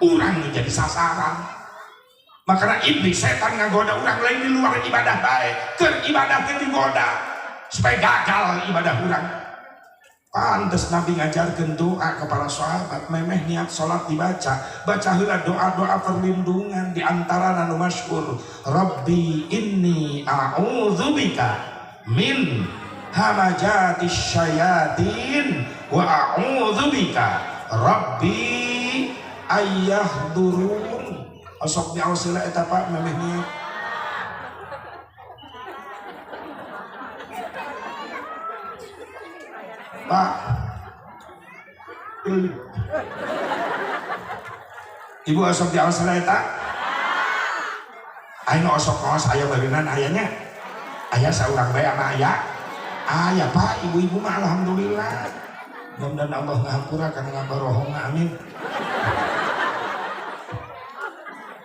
Urang nu jadi sasaran. Makanya iblis setan ngagoda orang lain di luar ibadah baik, keur ibadah teh digoda supaya gagal ibadah urang. Pantes Nabi ngajarkeun doa ke para sahabat, memeh niat salat dibaca, baca heula doa-doa perlindungan di antara anu masyhur, Rabbi inni a'udzubika min hamajatis syayatin Wa a'udzubika rabbi ayyahdurun. Osok diaos heula eta Pak memeh niat. Pak. Ibu osok diaos heula eta? Aing osok ngaos aya bagenan ayanya. Aya saurang bae sama aya. Aya Pak, ibu-ibu mah alhamdulillah. Mudah-mudahan Allah ngahampura kana ngabarohongna, amin.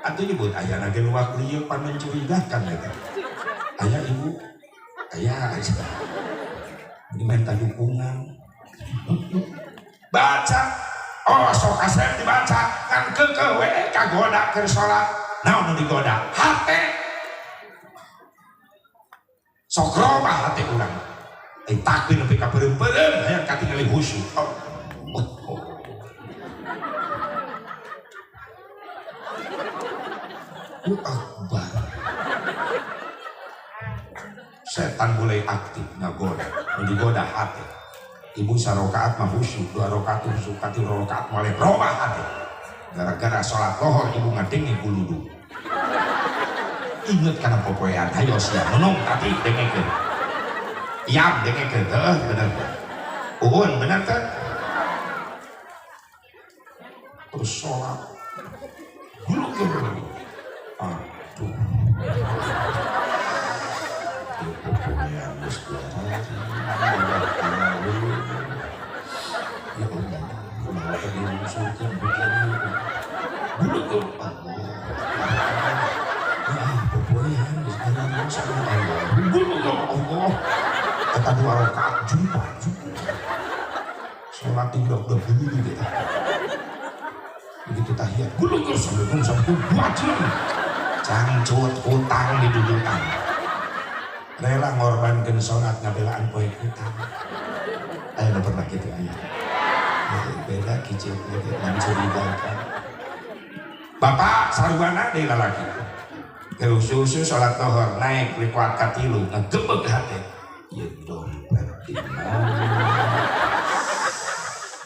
Atuh nyebut aya lagi luak lieu pan mencurigakan eta. Aya ibu, aya aja. Ini minta dukungan. Baca, oh sok asep dibaca, kan keukeuh we kagoda keur salat. Naon nu digoda? Hate. Sok robah hate urang. Takbir nepi ka peureum-peureum hayang katingali khusyuk. Oh. Oh. Akbar. Setan mulai aktif ngagoda, digoda hati. Ibu sarokaat mah khusyuk, dua rakaat khusyuk, katilu rakaat mulai robah hati. Gara-gara sholat lohor ibu ngadenge guludu. Inget kana popoean, hayo sia nunung tadi dengekeun. Iam dengekeun, heuh bener. Uun bener teh. Terus sholat. Guludu. Aduh. Ieu popoean geus dua hari. Ya Allah, kumaha teh dirungsulkeun hujan ieu. Guludu Allah. Ah, popoean geus garang sama Allah. Guludu Allah. Eta dua rakaat jumpa jumpa. Salat udah dulu gitu. Begitu tahiyat, guludu assalamualaikum sampai wajib. Cangcut hutang didudukan. Rela ngorbankeun salat ngabelaan poe hutang. Aya nu pernah kitu aya. Beda kiceu gitu mencurigakan. Bapak sarwana deui lalaki. Khusus salat lohor naik likuat katilu ngegebeg hate. Ieu dompet di mana?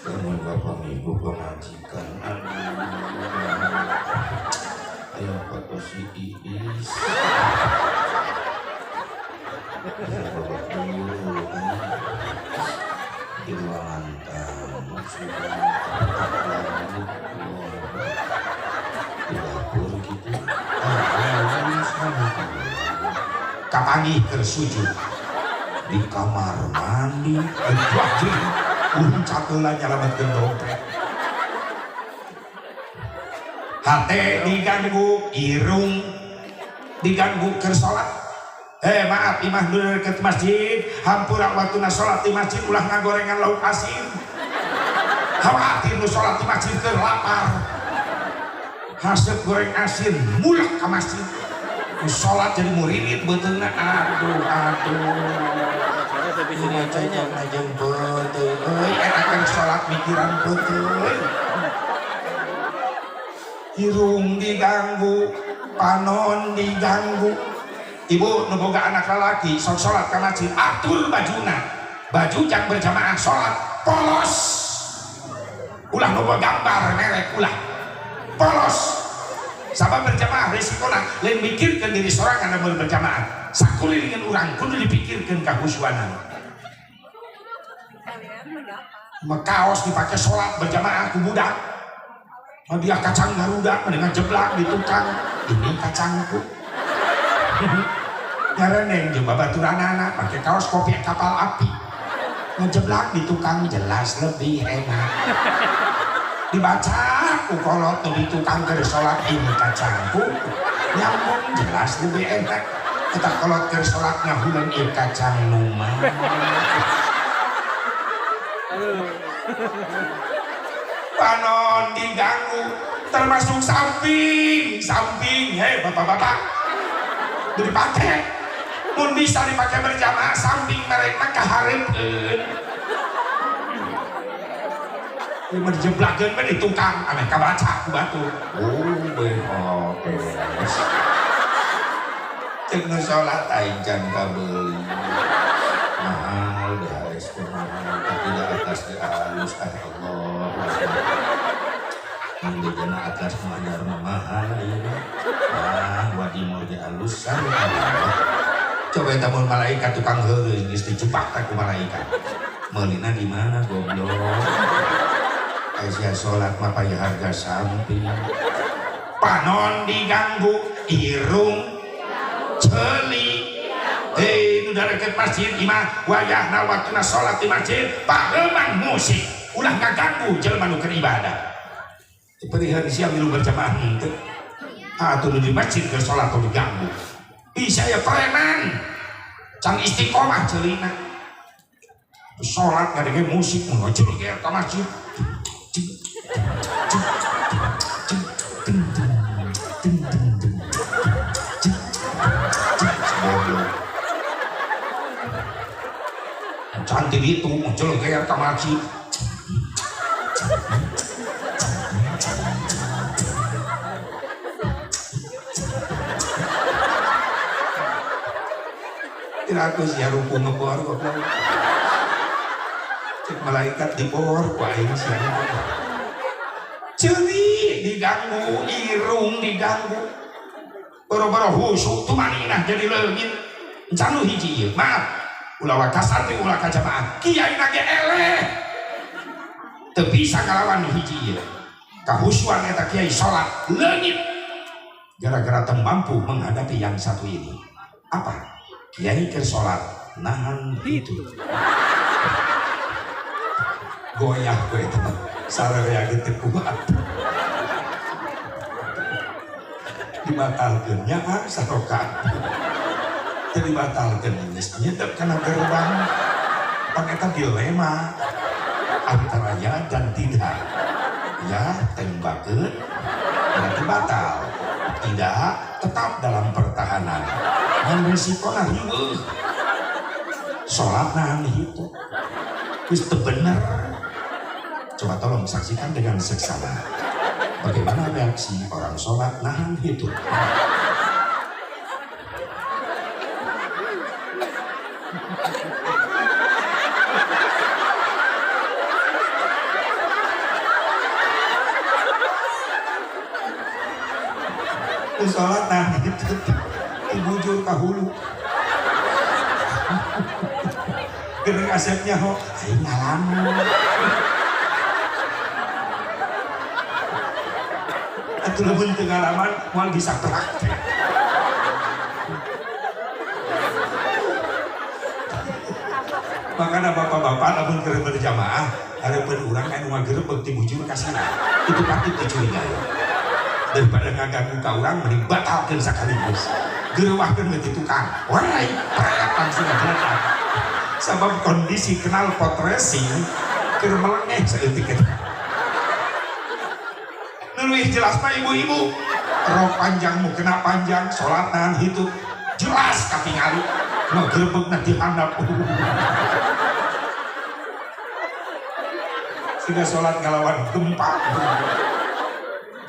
Lamun bapak ibu pamajikan. Ayo foto si Iis. Bapak dulu di ruangan tamu sudah di dapur gitu. Kapanggih keur sujud di kamar mandi, wajib uncat heula nyalametkeun dompet. Hate diganggu, irung diganggu keur salat. Maaf imah nu deket masjid, hampura waktuna salat di masjid ulah ngagorengan lauk asin. Khawatir nu salat di masjid keur lapar. Haseup goreng asin mulak ka masjid. Nu salat jadi muridit beuteungna, aduh aduh. Ini cocok jeung peuteung euy, eta keur salat mikiran peuteung. Irung diganggu, panon diganggu. Ibu nu boga anak lalaki sok salat ka masjid, atur bajuna. Baju jang berjamaah salat polos. Ulah nu gambar merek ulah. Polos. Sabab berjamaah risikona lain mikirkeun diri sorangan lamun berjamaah. Sakulilingan urang kudu dipikirkeun kahusuanan. Kaos dipakai salat berjamaah ku budak. Dia kacang Garuda mendingan jeblak di tukang. Ini kacangku. Nyareneng jeung babaturanana pakai kaos kopi kapal api. Ngejeblak di tukang jelas lebih enak. Dibaca ku kolot nu di tukang keur salat ini kacangku. Nyambung jelas lebih enak. Eta kolot keur salat ngahuleun ieu kacang nu mah. Panon diganggu termasuk samping, samping, hei bapak-bapak, dipakai, mun bisa dipakai berjamaah samping mereka kahareupeun, merjeblakeun mah di tukang, ameh kabaca ku batur, oh BHS, cek nu salat aing can kabeuli, mahal BHS teh mahal, tapi di atas di alus. Mun bejana atlas nu anyar mah mahal ayeuna. Ah, wadi moal ge alusan. Coba eta mun malaikat tukang heureus geus dijebak teh ku malaikat. Meulina di mana goblok? Aya salat mah paya harga samping. Panon diganggu, irung ceuli. Hei, nu dareket masjid imah wayahna waktuna salat di masjid, pareman musik, ulah ngaganggu jelema nu keur ibadah. Perihan sia milu berjamaah henteu. Atuh nu di masjid keur salat tong diganggu. Bisa ya preman. Can istiqomah ceulina. Salat ngadenge musik mun jeger ka masjid. Cantik itu muncul geger ka masjid. Tirakus ya ruku ngebor goblok. Cek malaikat dibor ku aing sia. Ceuli diganggu, irung diganggu. Boro-boro husuk tumaninah jadi leungit. Can nu hiji ieu, maaf. Ulah wa kasantri ulah ka jamaah. Kiai na ge eleh. Teu bisa ngalawan nu hiji ieu. Kahusuan eta kiai salat leungit. Gara-gara teu mampu menghadapi yang satu ini. Apa? Kiai keur salat nahan itu. Goyah gue teman. Sararea ge teu kuat. Dibatalkeun nya sarokat. Teu dibatalkeun geus nyedep kana gerbang. Pan eta dilema antara ya dan tidak. Ya tembakeun berarti batal. Tidak tetap dalam pertahanan. Ngan resikona riweuh. Salat nahan hitu. Geus teu bener. Coba tolong saksikan dengan seksama. Bagaimana reaksi orang sholat nahan hitu? Sholat nahan hitu, dibujur ka hulu. Geuning asepnya ho, aing ngalamun. Atuh lamun teu ngalaman moal bisa praktek. Makana bapak-bapak lamun keur berjamaah hareupeun urang anu ngagerebeg ti bujur ka sirah. Itu patut dicurigai. Daripada ngaganggu ka urang mending batalkeun sakaligus. Gerewahkeun we ti tukang. Wae, pret langsung ngageletak. Sabab kondisi knalpot racing keur melengeh saeutik eta. Leuwih jelas mah ibu-ibu, rok panjang mukena panjang, salat nahan hitu jelas katingali, ngegerebegna di handap. Sudah salat ngalawan gempa.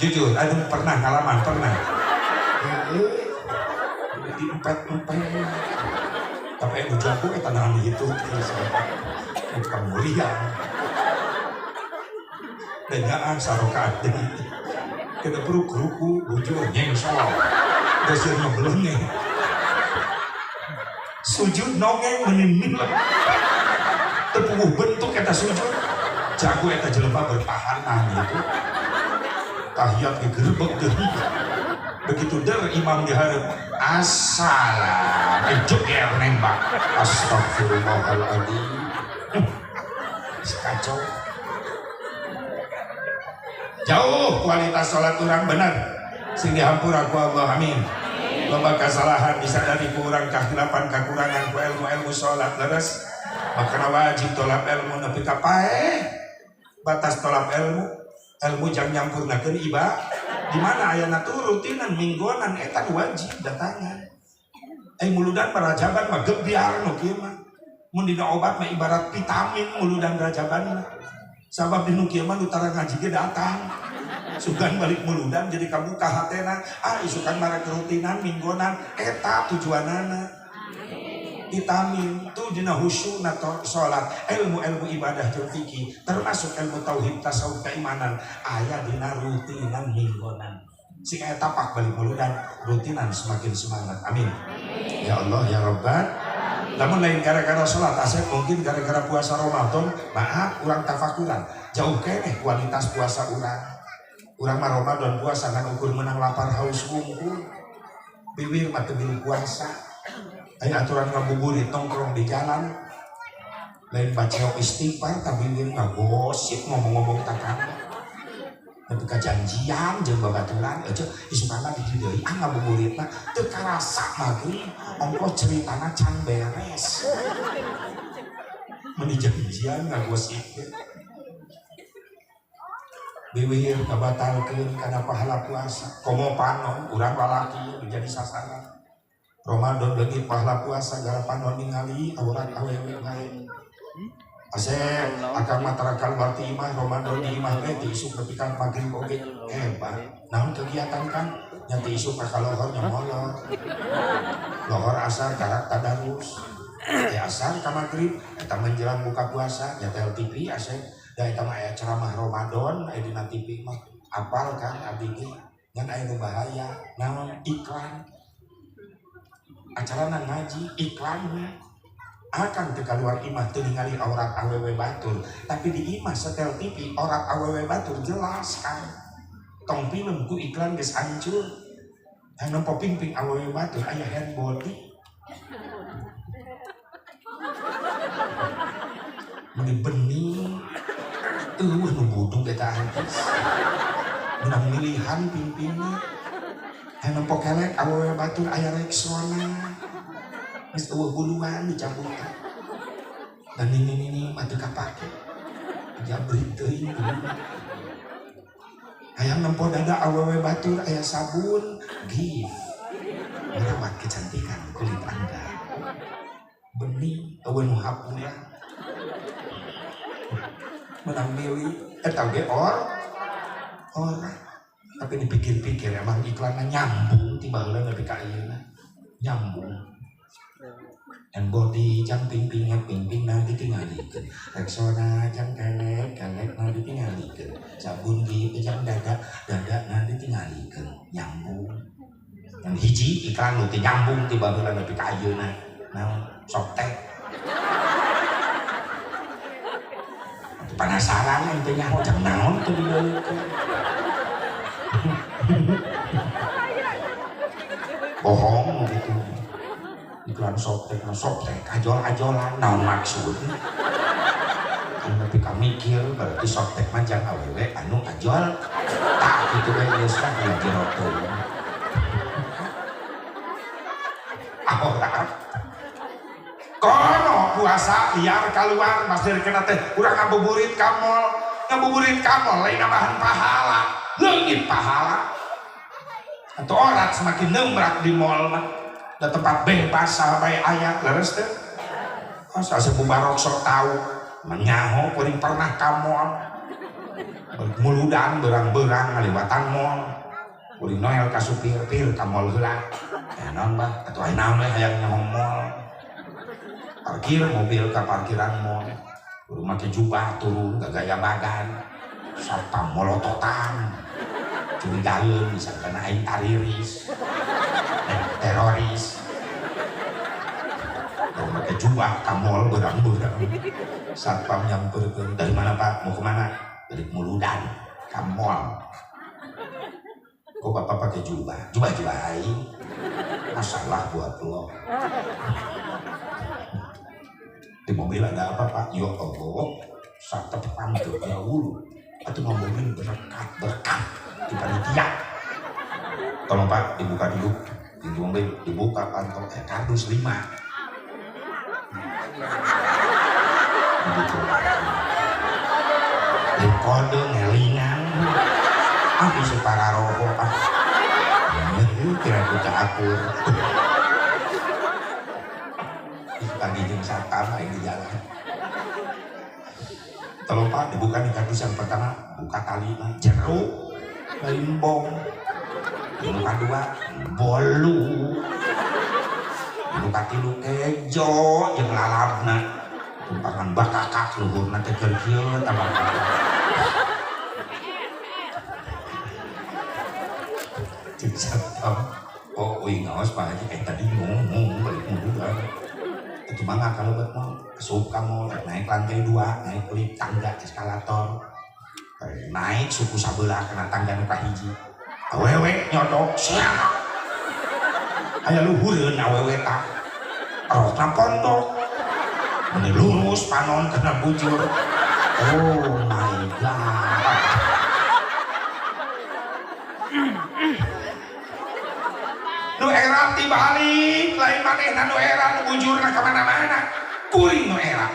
Jujur, aduh pernah ngalaman, pernah. Diempet-empet. Tapi anu jago eta nahan hitu terus. Kamulian. Dengaan sarokaat deui. Kita perlu keruku, bujur, nyengsol. Dasir ngebelengeng. Sujud nongeng menimbin. Tepuguh bentuk eta sujud. Jago eta jelema bertahanan gitu. Tahiyat digerebek deui. Begitu der imam dihareup, assalam. Joger nembak. Astagfirullahaladzim. Kacau. Jauh kualitas sholat orang benar. Sing dihampura ku Allah, amin. Loba kesalahan bisa dari kurang kahilapan kekurangan ku ilmu-ilmu sholat leres. Makana wajib tolak ilmu nepi ka paeh. Batas tolak ilmu, ilmu jang nyampurnakeun iba. Di mana ayana tuh rutinan mingguanan eta wajib datangan. Muludan marajaban mah gebyar nu kieu mah. Mun dina obat mah ibarat vitamin muludan rajaban mah. Sabab di nu kieu mah nu tara ngaji ge datang. Sugan balik muludan jadi kabuka hatena, ah isukan mara kerutinan mingguanan eta tujuanana. Vitamin tuh dina khusyukna salat, ilmu-ilmu ibadah jeung fikih, termasuk ilmu tauhid, tasawuf, keimanan aya dina rutinan minggonan. Sing aya tapak balik muludan, rutinan semakin semangat. Amin. Ya Allah ya Rabban. Lamun lain gara-gara salat asep mungkin gara-gara puasa Ramadan, maaf urang tafakuran. Jauh keneh kualitas puasa urang. Urang mah Ramadan puasa ngan ukur menang lapar haus wungkul. Bibir mah teu milu puasa. Aya aturan ngabuburit nongkrong di jalan. Lain baca istighfar tapi bibir ngagosip ngomong-ngomong tatangga. Tapi kajanjian jeung babaturan aja isukana di dieu deui ah ngabuburit mah teu karasa maghrib ongkoh ceritana can beres. Meni janjian ngagosip. Biwir kabatalkeun kana pahala puasa. Komo panon urang lalaki menjadi sasaran. Ramadan lagi pahala puasa gara panon ningali aurat awewe bae. Asep akang mah tara kaluar ti imah Ramadan di imah teh ti isuk nepi ka magrib oge hebat. Naon kegiatan kan? Nya ti isuk ka kalohor nya molor. Lohor asar karak tadarus. Teh asar ka magrib eta menjelang buka puasa nyetel TV asep. Da eta mah aya ceramah Ramadan aya dina TV mah apal kan abdi ge ngan aya nu bahaya naon iklan acarana ngaji iklan we akan teu kaluar imah teu ningali aurat awewe batur tapi di imah setel TV aurat awewe batur jelas kan tong film ku iklan geus hancur anu nempo pingping awewe batur aya hand body meni bening eueuh nu budug eta artis menang milihan pimpinna hayang nempo kelek awewe batur aya Rexona geus eueuh buluan dicamputan dan nini-nini mah teu kapake jabrik teuing hayang nempo dada awewe batur aya sabun Gift merawat kecantikan kulit Anda bening eueuh nu hapura menang milih eta ge ora tapi dipikir-pikir emang iklannya nyambung tiba heula nepi ka ayeuna nyambung and body jang pingpingnya pingpingna ditingalikeun Rexona jang kelek kelekna ditingalikeun sabun ge jang dada dadana ditingalikeun nyambung yang hiji iklan nu teu nyambung tiba heula nepi ka ayeuna naon Softex penasaran ente nyaho jang naon teu digalikeun bohong gitu iklan Softex na Softex ajol-ajolan naon maksudna kan nepi ka mikir berarti Softex mah jang awewe anu ajol tak kitu we geus lah ulah jero teuing aurat kono puasa liar keluar masih kena teh urang ngabuburit ka mall ngabuburit ka mall lain nambahan pahala leungit pahala atau orat semakin nembrak di mall mah da tempat bebas sampai aya leres teh asa Mubarok sok tahu menyaho kuring pernah ka mall muludan berang-berang ngaliwatan mall kuring noel ka supir pir ka mall heula naon bah atuh aya naon we hayang nyaho mall parkir mobil ke parkiran mall kudu make jubah turun gaya badan satpam molototan curigaeun misalkan aing tariris teroris kudu make jubah ka mall berang-berang satpam nyamperkeun dari mana Pak mau kemana dari Muludan ka mall kok bapak pakai jubah jubah aing masalah buat lo. Di mobil ada apa Pak? Ya Allah, satpam teu gaul. Atuh ngomongin berkat-berkat di panitia. Tolong Pak, dibuka dulu. Pintu mobil dibuka kantong kardus 5. Begitu. Di kode ngelingan. Ah bisa para roho ah. Kira kuda akur. Pagi jeung satpam aing di jalan. Tolong Pak dibuka nih kardus yang pertama, buka tali mah jeruk, lain bong. Yang kedua, bolu. Nu katilu kejo jeung lalabna. Tumpangan bakakak luhurna teh keur kieu tambah. Cek satpam. Oh, uing ngaos Pak Haji tadi ngomong balik munduran. Itu mangga kalau buat mau asup kamu naik lantai 2, naik lift tangga eskalator. Naik suku sabelah kena tangga nu kahiji. Awewe nyodok siap. Aya luhureun awewe tah. Rokna pondok. Meni lurus panon kena bujur. Oh my god. Nu era tibalik lain manehna nu era nu bujurna ka mana-mana. Kuring nu era.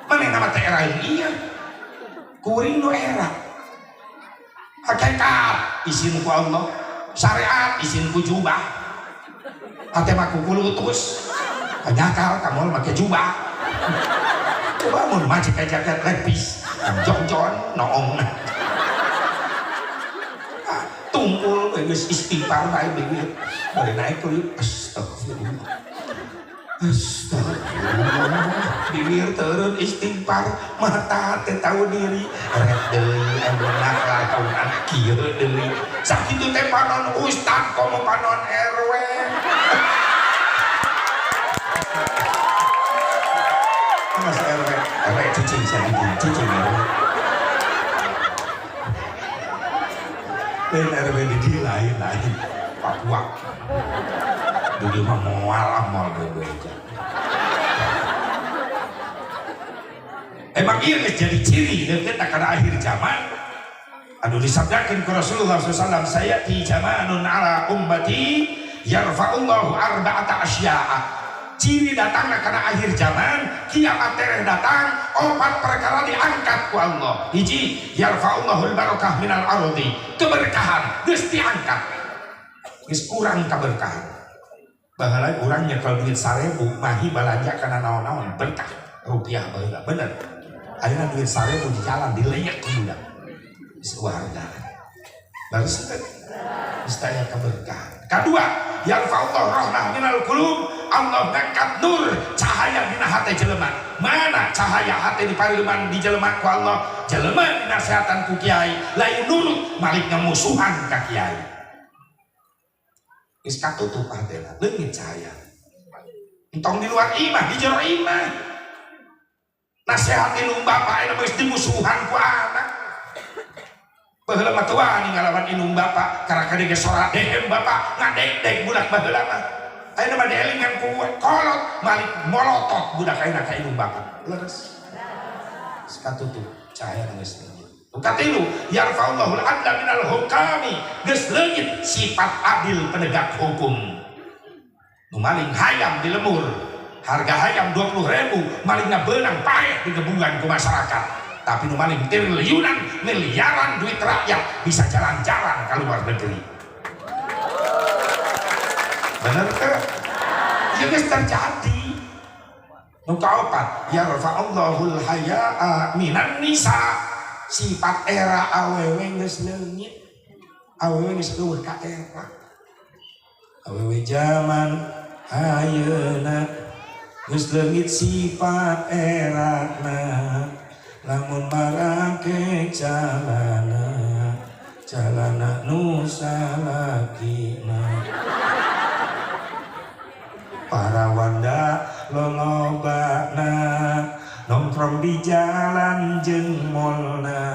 Manehna mah teh era ieu. Kuring nu era. Hakikat izin ku Allah, syariat izin ku jubah. Hate mah ku kulutus. Kanyakal kamu make jubah. Coba mun mah cek jaket lepis, jongjon noongna. Tungkul geus istighfar bae begitu. Bari naik lift, astagfirullah. Astagfirullah. Bibir turun istighfar, mata teu tahu diri. Eret deui ayeuna kalaunan kieu deui. Sakitu teh panon ustad komo panon RW. Mas RW, RW cicing sakitu, cicing RW. Lain RW di dieu lain lain Papua. Di dieu mah moal moal bebeja. Emang ieu geus jadi ciri deukeut kana akhir zaman. Anu disabdakeun ku Rasulullah SAW, sayati zamanun ala ummati yarfa'ullahu arba'ata asya'a. Ciri datangna kana akhir zaman, kiamat tereh datang, opat perkara diangkat ku Allah. Hiji, yarfa'ullahul barakah minal ardi. Keberkahan geus diangkat. Geus kurang keberkahan. Baheula urang nyekel duit 1000 mahi balanja kana naon-naon berkah rupiah baheula bener. Ayeuna duit 1000 di jalan dileyek ku budak. Geus warga. Baru teh geus aya keberkahan. Kadua, yarfa'ullahu rahmah minal qulub. Allah ngangkat nur cahaya dina hate jelema. Mana cahaya hate dipareuman di jelema ku Allah? Jelema dinasehatan ku kiai, lain nurut malik ngamusuhan ka kiai. Geus katutup hatena, leungit cahaya. Entong di luar imah, di jero imah. Nasehat indung bapak ayeuna geus dimusuhan ku anak. Baheula mah teu wani ngalawan indung bapak, karena kade geus sora dehem bapak ngadek-dek budak baheula mah. Ayeuna mah dielingan ku kolot malik molotot budak ayeuna ka indung bapak. Leres. Katutup cahaya geus leungit. Katilu yarfa'ullahul adla minal hukami, geus leungit sifat adil penegak hukum. Nu maling hayam di lemur, harga hayam 20.000, malingna beunang paeh digebungan ku masyarakat. Tapi nu maling triliunan miliaran duit rakyat bisa jalan-jalan ke luar negeri. Bener teh? Ya geus terjadi. Nu kaopat, yarfa'ullahul haya'a minan nisa. Sifat era awewe geus leungit. Awewe geus leuweuh ka era. Awewe zaman ayeuna geus leungit sifat erana. Lamun marake calana, calana nu salakina. Para wanda lolobana nongkrong di jalan jeung molna,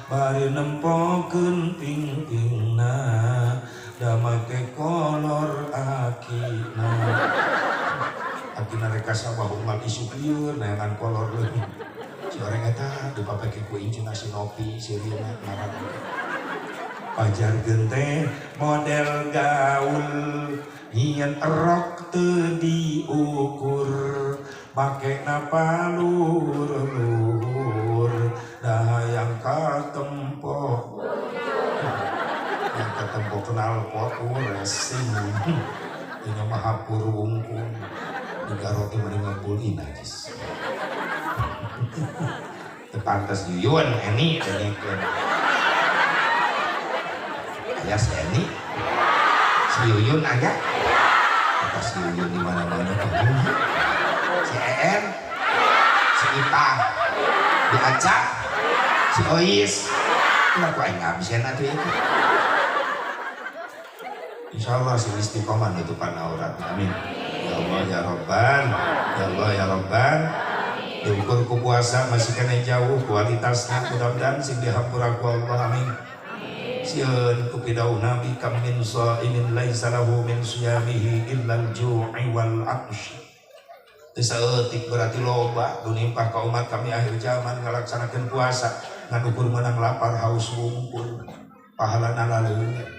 bari nempokeun pingpingna, da make kolor akina. Akina rek sabah umal isuk lieur neangan kolor leuwih. Si orang eta dipapake ku incuna si Nopi si Rina ngaran. Pajar gente model gaul nyieun erok teu diukur, make napa luhur-luhur da hayang katempo. Yang katempo kenal pot racing. Ini mah hapur wungkul. Di garot teh mending ngebul najis. Teu pantes Yuyun Eni dengekeun. Aya si Eni. Si Yuyun aya. Atas Yuyun di mana-mana si En, si Ipah, di Acak, si Ois. Ulah ku aing ngabsen atuh itu. Insya Allah sing istiqomah nutupan aurat. Amin. Ya Allah ya Robban, ya Allah ya Robban. Diukur ku puasa masih kena jauh kualitasnya, mudah-mudahan sing dihampura ku Allah. Amin. Sieun ku pidauh Nabi kam min shaimin laisa lahu min siyamihi illal ju'i wal 'atsh. Teu saeutik berarti loba nu nimpah ka umat kami akhir zaman ngalaksanakeun puasa ngan ukur meunang lapar haus wungkul, pahalana laleungit.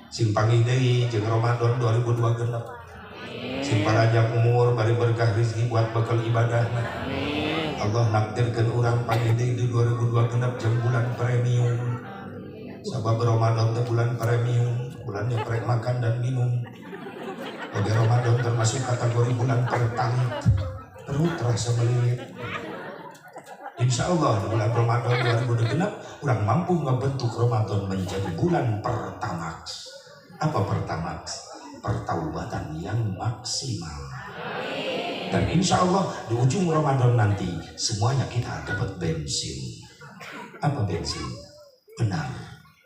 Sing panggih deui jeung Ramadan 2002 genep. Sing panjang umur bari berkah rezeki buat bekal ibadahna. Allah nakdirkeun urang panggih deui di 2002 genep jeung bulan premium. Sabab Ramadan teh bulan premium, bulannya prek makan dan minum. Oge Ramadan termasuk kategori bulan pertalit, perut terasa melilit. Insya Allah di bulan Ramadan 2002 genep urang mampu ngebentuk Ramadan menjadi bulan Pertamax. Apa Pertamax? Pertaubatan yang maksimal. Dan insya Allah di ujung Ramadan nanti semuanya kita dapat bensin. Apa bensin? Benar,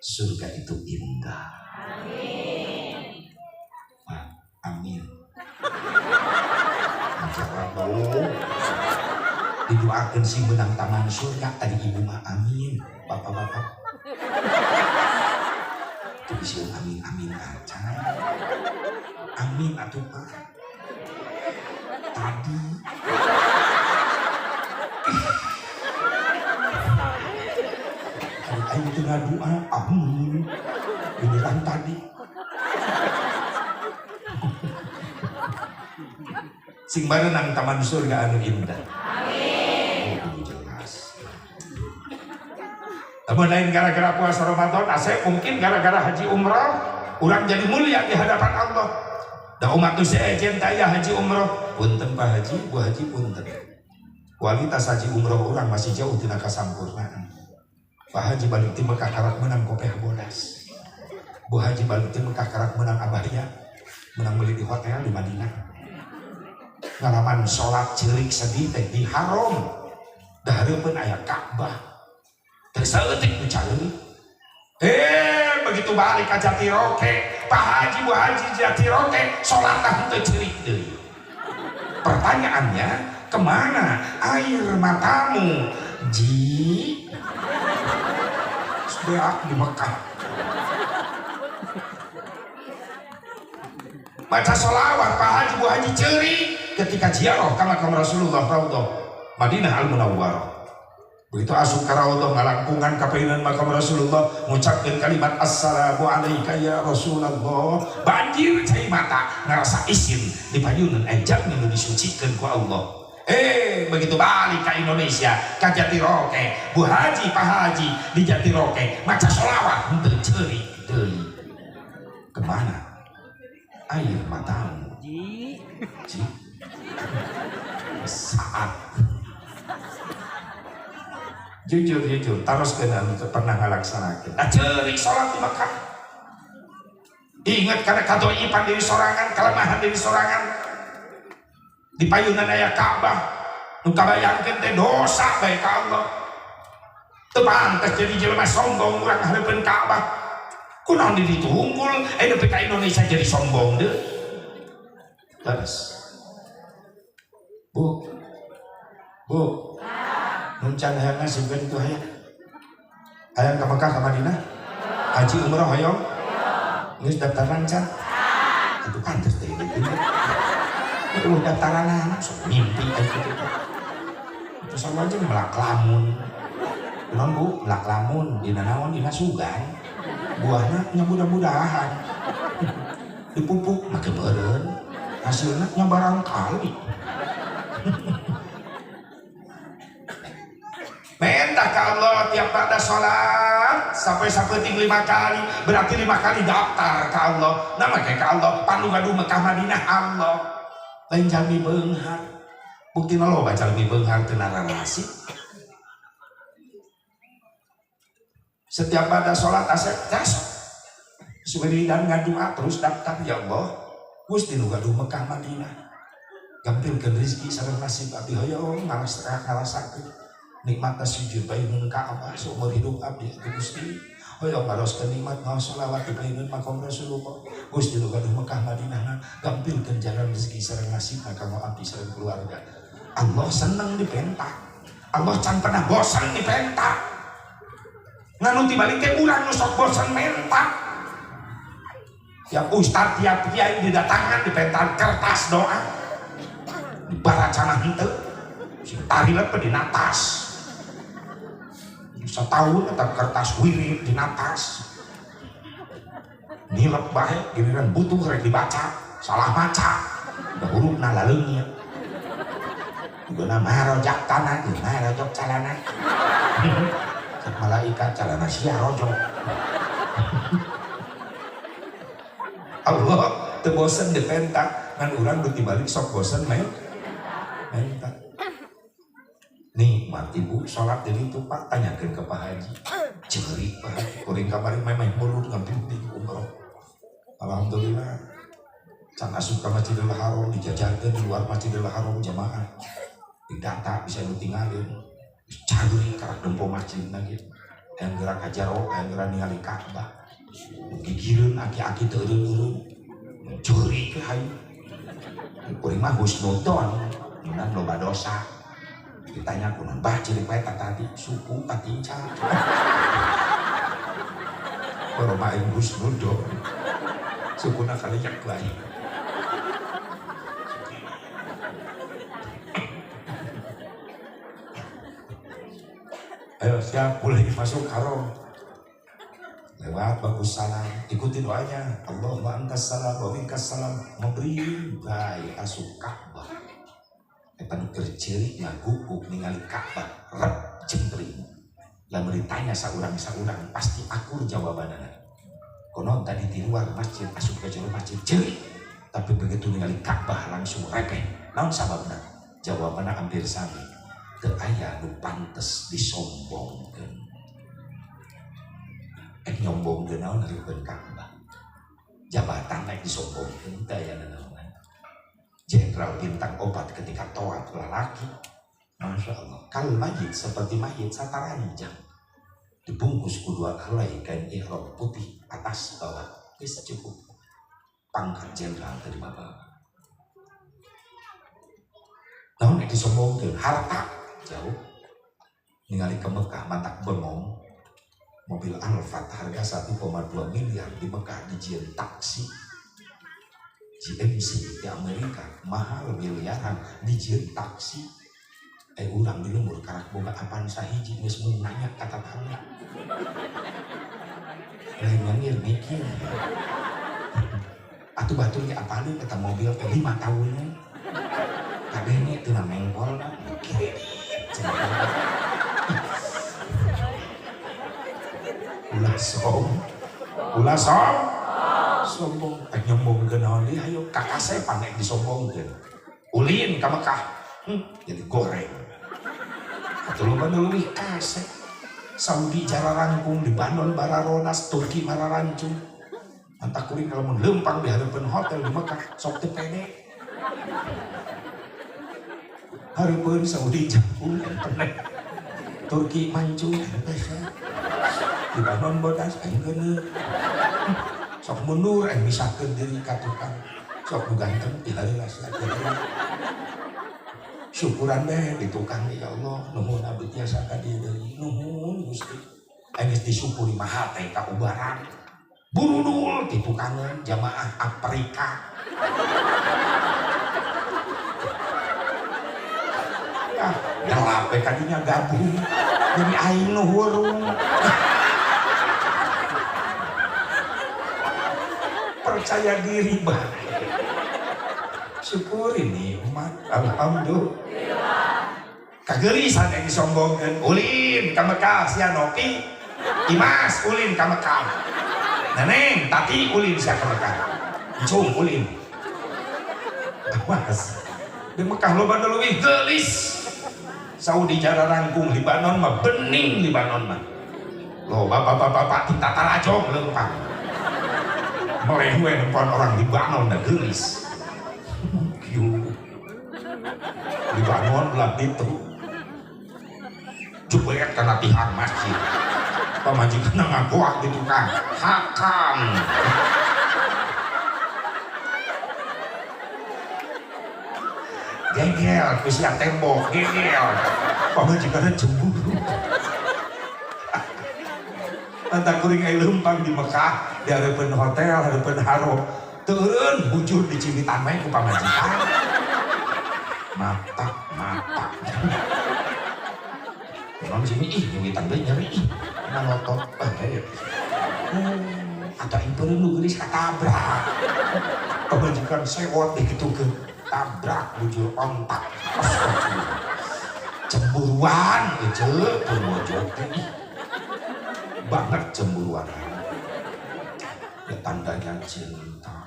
surga itu indah. Amin. Amin. Didoakan sih menang taman surga tadi ibu mah amin, bapak-bapak. Itu bisa amin amin aja. Amin atuh Pak. Tadi. Kalau aing teu ngadoa amin. Beneran tadi. Sing barenang taman surga anu indah. Amin. Oh, jelas. Namun lain gara-gara puasa Ramadan, asep mungkin gara-gara haji umroh, orang jadi mulia di hadapan Allah. Da umat tu sejen taya haji umroh, punten Pak Haji, Bu Haji punten. Kualitas haji umroh orang masih jauh tina kasampurnaan. Pak Haji balik ti Mekah karak menang kopeh bodas. Bu Haji balik ti Mekah karak menang abahya, menang beli di hotel di Madinah. Ngalaman sholat ceurik sedih teh di haram. Da hareupeun aya Ka'bah. Teu saeutik nu caleung. Begitu balik ka Jatiroke, Pak Haji Bu Haji Jatiroke sholat teh henteu ceurik deui. Pertanyaannya, kemana air matamu? Ji beak di Mekah. Baca sholawat Pak Haji Bu Haji ceurik ketika ziarah ka makam Rasulullah Raudhah Madinah Al Munawwarah. Begitu asup ka Raudhah ngalangkungan ka painan makam Rasulullah ngucapkeun kalimat assalamu alayka ya Rasulullah, banjir cai mata ngarasa isin di payunan ejak nu disucikeun ku Allah. Begitu balik ke Indonesia ka Jatiroke, Bu Haji Pak Haji di Jatiroke maca sholawat henteu ceurik deui. Kemana air matamu? Ji. Saat jujur taroskeun anu pernah ngalaksanakeun. Da ceurik salat di Mekah. Ingat kana kadoipan diri sorangan, kelemahan diri sorangan. Di payunan aya Ka'bah, nu kabayangkeun teh dosa bae ka Allah. Teu pantes jadi jelema sombong urang hareupeun Ka'bah. Kunaon di ditu unggul, nepi ka Indonesia jadi sombong deui. Terus Bu, nuncan hayang nasib itu hayang. Hayang ka Mekah ka Madinah? Haji umroh hoyong? Geus daftaran can? Aduh pantes teh itu. Lu daftaran anak sok mimpi aya kitu. Itu sama aja melak lamun. Kunaon Bu? Melak lamun dina naon dina sugan. Buahna nya mudah-mudahan. Dipupuk make meureun. Hasilna nya barangkali. Minta ke Allah tiap pada sholat sampai sapeting 5 kali, berarti 5 kali daftar ke Allah. Nama kayak ke Allah, pandu gaduh Mekah Madinah Allah. Lain jalmi beunghar. Buktina loba jalmi beunghar teu nararasi. Setiap pada sholat asep jas. Sumeridan ngadua terus daftar ya Allah. Gusti nu gaduh Mekah Madinah gampilkeun rezeki sareng nasib abdi hoyong ngarasakeun nikmatna sujud payunun Ka'bah seumur hidup abdi atuh Gusti hoyong ngaroskeun nikmat maos sholawat di payunun makom Rasulullah. Gusti nu gaduh Mekah Madinah gampilkeun jalan rezeki sareng nasib kanggo abdi sareng keluarga. Allah seneng dipenta, Allah can pernah bosan dipenta. Nganu tibalik teh urang nu sok bosan menta. Tiap ustad, tiap kiai didatangan dipentaan kertas doa. Dibaracana henteu. Sing tarilep dina tas. Setahun tetap kertas wirid dina tas. Nilep bae giliran butuh rek dibaca, salah maca. Da hurufna laleungit. Guna marojak tanah, marojok calana. Cek malaikat calana sia rojok. Allah teu bosen dipenta, ngan urang nu tibalik sok bosen menta. Nikmat ibu salat di ditu Pak, tanyakeun ke Pak Haji. Ceurik Pak Haji, kuring kamari memeh mulut ngamping di umroh. Alhamdulillah. Can asup ka Masjidil Haram dijajarkeun di luar Masjidil Haram jamaah. Didata bisa nu tinggalin. Ceurik karak dempo masjidna gitu. Hayang gerak ka jero, hayang gerak ningali Ka'bah. Gigireun aki-aki teu eureun-eureun. Ceurik ke hayu. Kuring mah husnudon, ngan loba dosa. Ditanya kunaon bah ceurik bae tadi suku patinca. Koroma aing husnudon. Sukuna kalinya bae. Ayo siap mulai masuk haram. Lewat bagus salam, ikuti doanya. Allahumma antas salam wa minkas salam. Memberi bae asup Ka'bah. Eta nu keur ceurik ngaguguk ningali Ka'bah, rep jempring. Lamun ditanya saurang-saurang pasti akur jawabanana. Konon tadi di luar masjid asup ke jero masjid ceurik, tapi begitu ningali Ka'bah langsung repeh. Naon sababna? Jawabanna hampir sami. Teu aya nu pantes disombongkeun. Nyombongkeun naon hareupeun Ka'bah. Jabatan rek disombongkeun teu aya nanaonan. Jenderal bintang 4 ketika tawaf lalaki, Masya Allah, kal mayit seperti mayit sataranjang. Dibungkus ku 2 helai kain ihram putih atas bawah, geus cukup. Pangkat jenderal dari bapak. Naon rek disombongkeun? Harta jauh. Ningali ke Mekah matak bengong. Mobil Alphard harga 1,2 miliar di Mekah dijieun taksi. GMC di Amerika mahal miliaran dijieun taksi. Urang di lembur karak boga Avanza hiji geus mung nanya ka tatangga. Lain nyengir mikir. Atuh batur ge apaleun eta mobil teh 5 tahunan. Kadenge teu mengkolna kredit. Ulah som. Ulah som. Sombong. Nyombongkeun naon deui hayo kakasepan nek disombongkeun. Ulin ka Mekah. Jadi goreng. Atuh loba nu leuwih kasep. Saudi jararangkung, Libanon bararonas, Turki mararancung. Mantak kuring lamun leumpang di hareupeun hotel di Mekah sok teu pede. Hareupeun Saudi jangkung entenek. Turki mancung teh. Libanon bodas aing geuneuh. Sok mundur aing misahkeun diri ka tukang. Sok nu ganteng ti heula sia. Syukuran deh di tukang ya Allah, nuhun abdi tiasa ka dieu deui. Nuhun Gusti. Aing geus disyukuri mah hate ka ubaran. Burudul di tukangan jamaah Afrika. Ah, gelap we kadinya gabung. Jadi aing nu hurung. Percaya diri bae. Syukur ini umat, alhamdulillah. Kageulisan yang disombongkeun, ulin ka Mekah sia Nopi, Imas ulin ka Mekah. Neneng, Tati ulin sia ka Mekah. Icung ulin. Awas. Di Mekah loba nu leuwih geulis. Saudi jararangkung, Libanon mah bening Libanon mah. Loba bapak-bapak di Tatarajong leumpang. Meleh we nempoan orang Libanon da geulis. Kieu. Libanon belah ditu. Jebret kana tihang masjid. Pamajikan ngagoak di tukang. Hakam. Gegel, ku sia tembok, gegel. Pamajikanna cemburu. Antah kuring aya leumpang di Mekah, di hareupeun hotel, hareupeun haram. Teu eureun bujur diciwitan bae ku pamajikan. Matak, matak. Memang sini ih nyiwitan deui nyeri ih. Malotot bae. Atau impeun nu geulis katabrak. Pamajikan sewot dikitukeun. Tabrak bujur ontak. Astagfirullah. Cemburuan ece purwojo teh ih. Banget cemburuan. Ya tandanya cinta.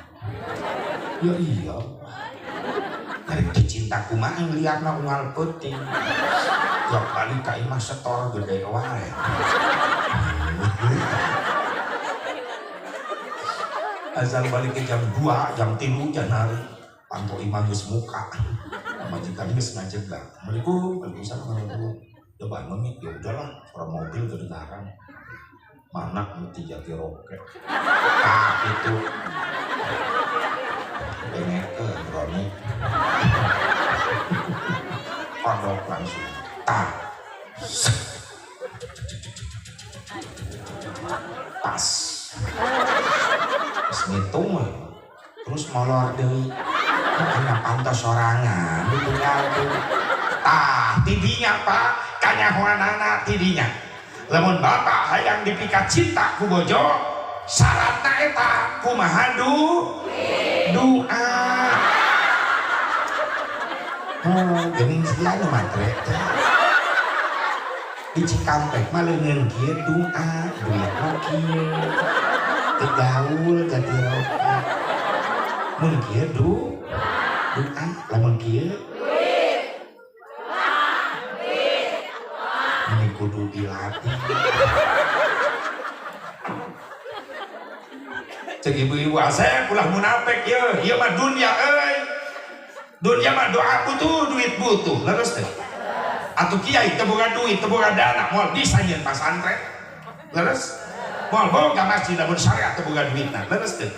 Ya iya. Dari dicinta kumaha liarna unggal peuting. Tiap kali ka imah setor gede wae. Asal balik ke jam 2, jam 3 janari. Panto imah geus muka. Pamajikan geus ngajegak. Assalamualaikum, waalaikumsalam warahmatullahi. Udah bangun nih, ya udahlah, suara mobil kedengaran. Mana mesti jati roket. Tah itu. Dengekeun Roni. Kodok langsung. Tah. Pas. Terus ngitung we. Terus molor deui. Hanya pantos sorangan ditinggal tuh. Tah tidinya Pak, kanyahoanana tidinya. Lamun bapak hayang dipikat cinta ku bojo, syaratna eta kumaha doa. Oh, geuning sia nu matre teh. Di Cikampek mah leungeun kieu doa, duit mah kieu. Teu gaul ganti rokok. Mun kieu doa, lamun kieu ini kudu dilatih. Cek ibu-ibu asep ulah munafik yeuh, ieu mah dunya euy. Dunya mah doa butuh, duit butuh. Leres teh. Atuh kiai teu boga duit, teu boga dana, moal bisa nyieun pasantren. Leres? Moal boga masjid lamun syariat teu boga duitna. Leres teh.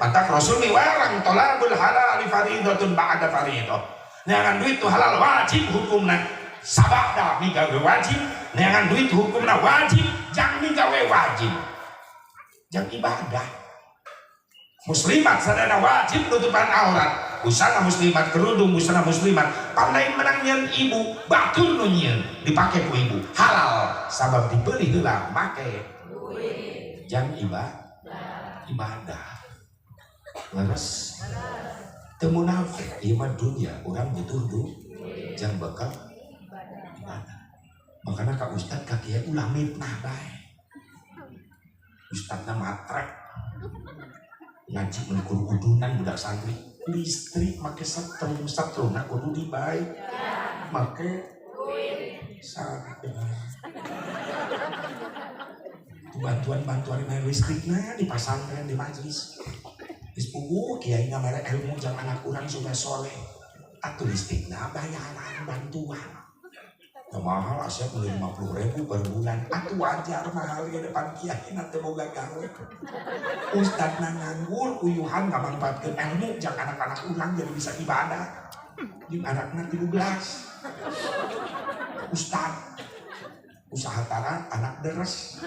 Mantak Rasul miwarang tolabul halali faridatun ba'da faridah. Neangan duit tu halal wajib hukumna. Sabada migawe wajib, neangan duit hukumna wajib, jang migawe wajib. Jang ibadah. Muslimat sadana wajib nutupan aurat. Busana muslimat kerudung, busana muslimat pandai menang nyeun ibu, batur nu nyieun dipake ku ibu. Halal sabab dibeli heula make duit. Jang ibadah. Leres. Teu munafik ieu mah dunya, urang butuh duit. Jang bakal ibadah. Makanya ka ustad ka kiai ulah mitnah bae. Ustadna matrek. Ngaji mun kudu udunan budak santri. Listrik make setrum, setrumna kudu dibayar. Make sadar. Bantuan-bantuan main listrikna di pasantren di majelis. Geus puguh kiai ngamere ilmu jang anak urang supaya soleh. Atuh listrikna bayaran bantuan. Ya mahal asep 50.000 per bulan. Atuh wajar mahal di depan kiai na teu boga gawe. Ustadna nganggur uyuhan ngamanfaatkeun ilmu jang anak-anak urang jadi bisa ibadah. Jeung anakna 13. Ustad usaha tara anak deres.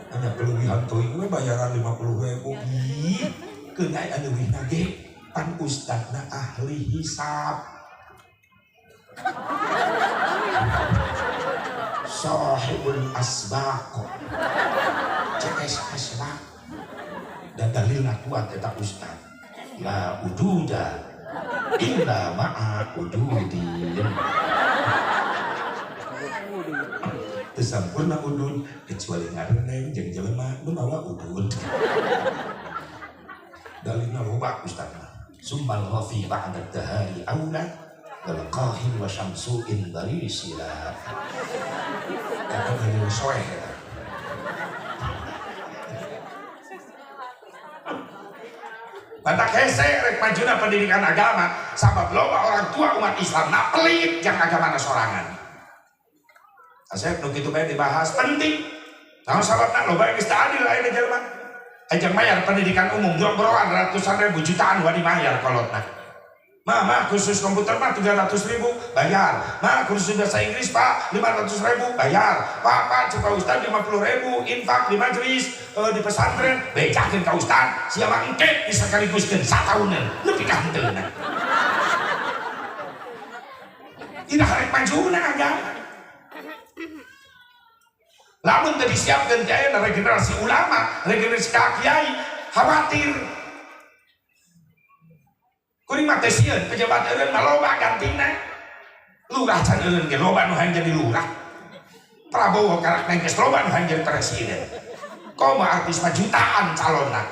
Hanya kelebihan teuing we bayaran 50.000. Ih, keun aya leuwihna ge pan ustadna ahli hisab. Sahibul asbaq. CS asbaq. Dan dalilna kuat eta ustad. La ududa illa ma'a ududin. Teu sampurna udud kecuali ngareneng jeung jelema nu mawa udud. Dalilna loba ustadna. Summal ghafi ba'da dahari aula wal qahin wa syamsu'in barisila. Eta dalil soeh eta. Batak hese rek majuna pendidikan agama, sabab loba orang tua umat Islam na pelit jang agama sorangan. Asep nu kitu bae dibahas penting. Naon sababna? Loba geus teu adil aya jelema. Ajang mayar pendidikan umum bro-broan ratusan ribu, jutaan wani mayar kolotna. Ma, ma, kursus komputer mah 300 ribu, bayar. Ma, kursus bahasa Inggris pak 500 ribu, bayar. Pak, pak, coba ustad 50 ribu, infak di majelis, di pesantren, bejakeun ka ustad, siapa engke bisa kaliguskeun sataunan, lebih ka henteuna. Tidak harek majuna agama. Lamun teu disiapkeun ti ayeuna regenerasi ulama, regenerasi kiai, khawatir. Kuring mah teh sieun pejabat eureun mah loba gantina. Lurah can eureun ge loba nu hayang jadi lurah. Prabowo karak neng geus loba nu hayang jadi presiden. Komo artis mah jutaan calonna.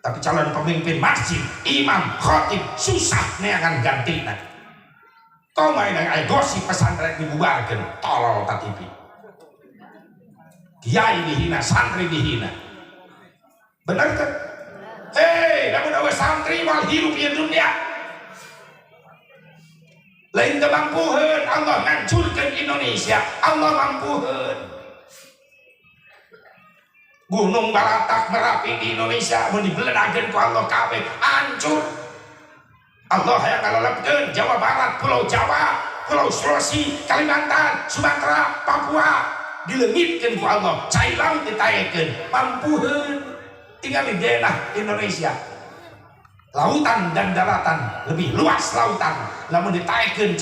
Tapi calon pemimpin masjid, imam, khatib susah neangan gantina. Komo aya gosip pesantren dibubarkeun, tolol tatipi. Kiai dihina, santri dihina. Bener kan? Hei, lamun euweuh santri moal hirup ieu dunia. Lain teu mampuheun Allah ngancurkeun Indonesia, Allah mampuheun. Gunung Baratak Merapi di Indonesia mun dibeledageun ku Allah kabeh hancur. Allah hayang ngalelepkeun Jawa Barat, Pulau Jawa, Pulau Sulawesi, Kalimantan, Sumatera, Papua dileungitkeun ku Allah, cai laut ditaekeun, mampuheun. Tinggal di daerah Indonesia. Lautan dan daratan lebih luas lautan, lamun ditaekeun cai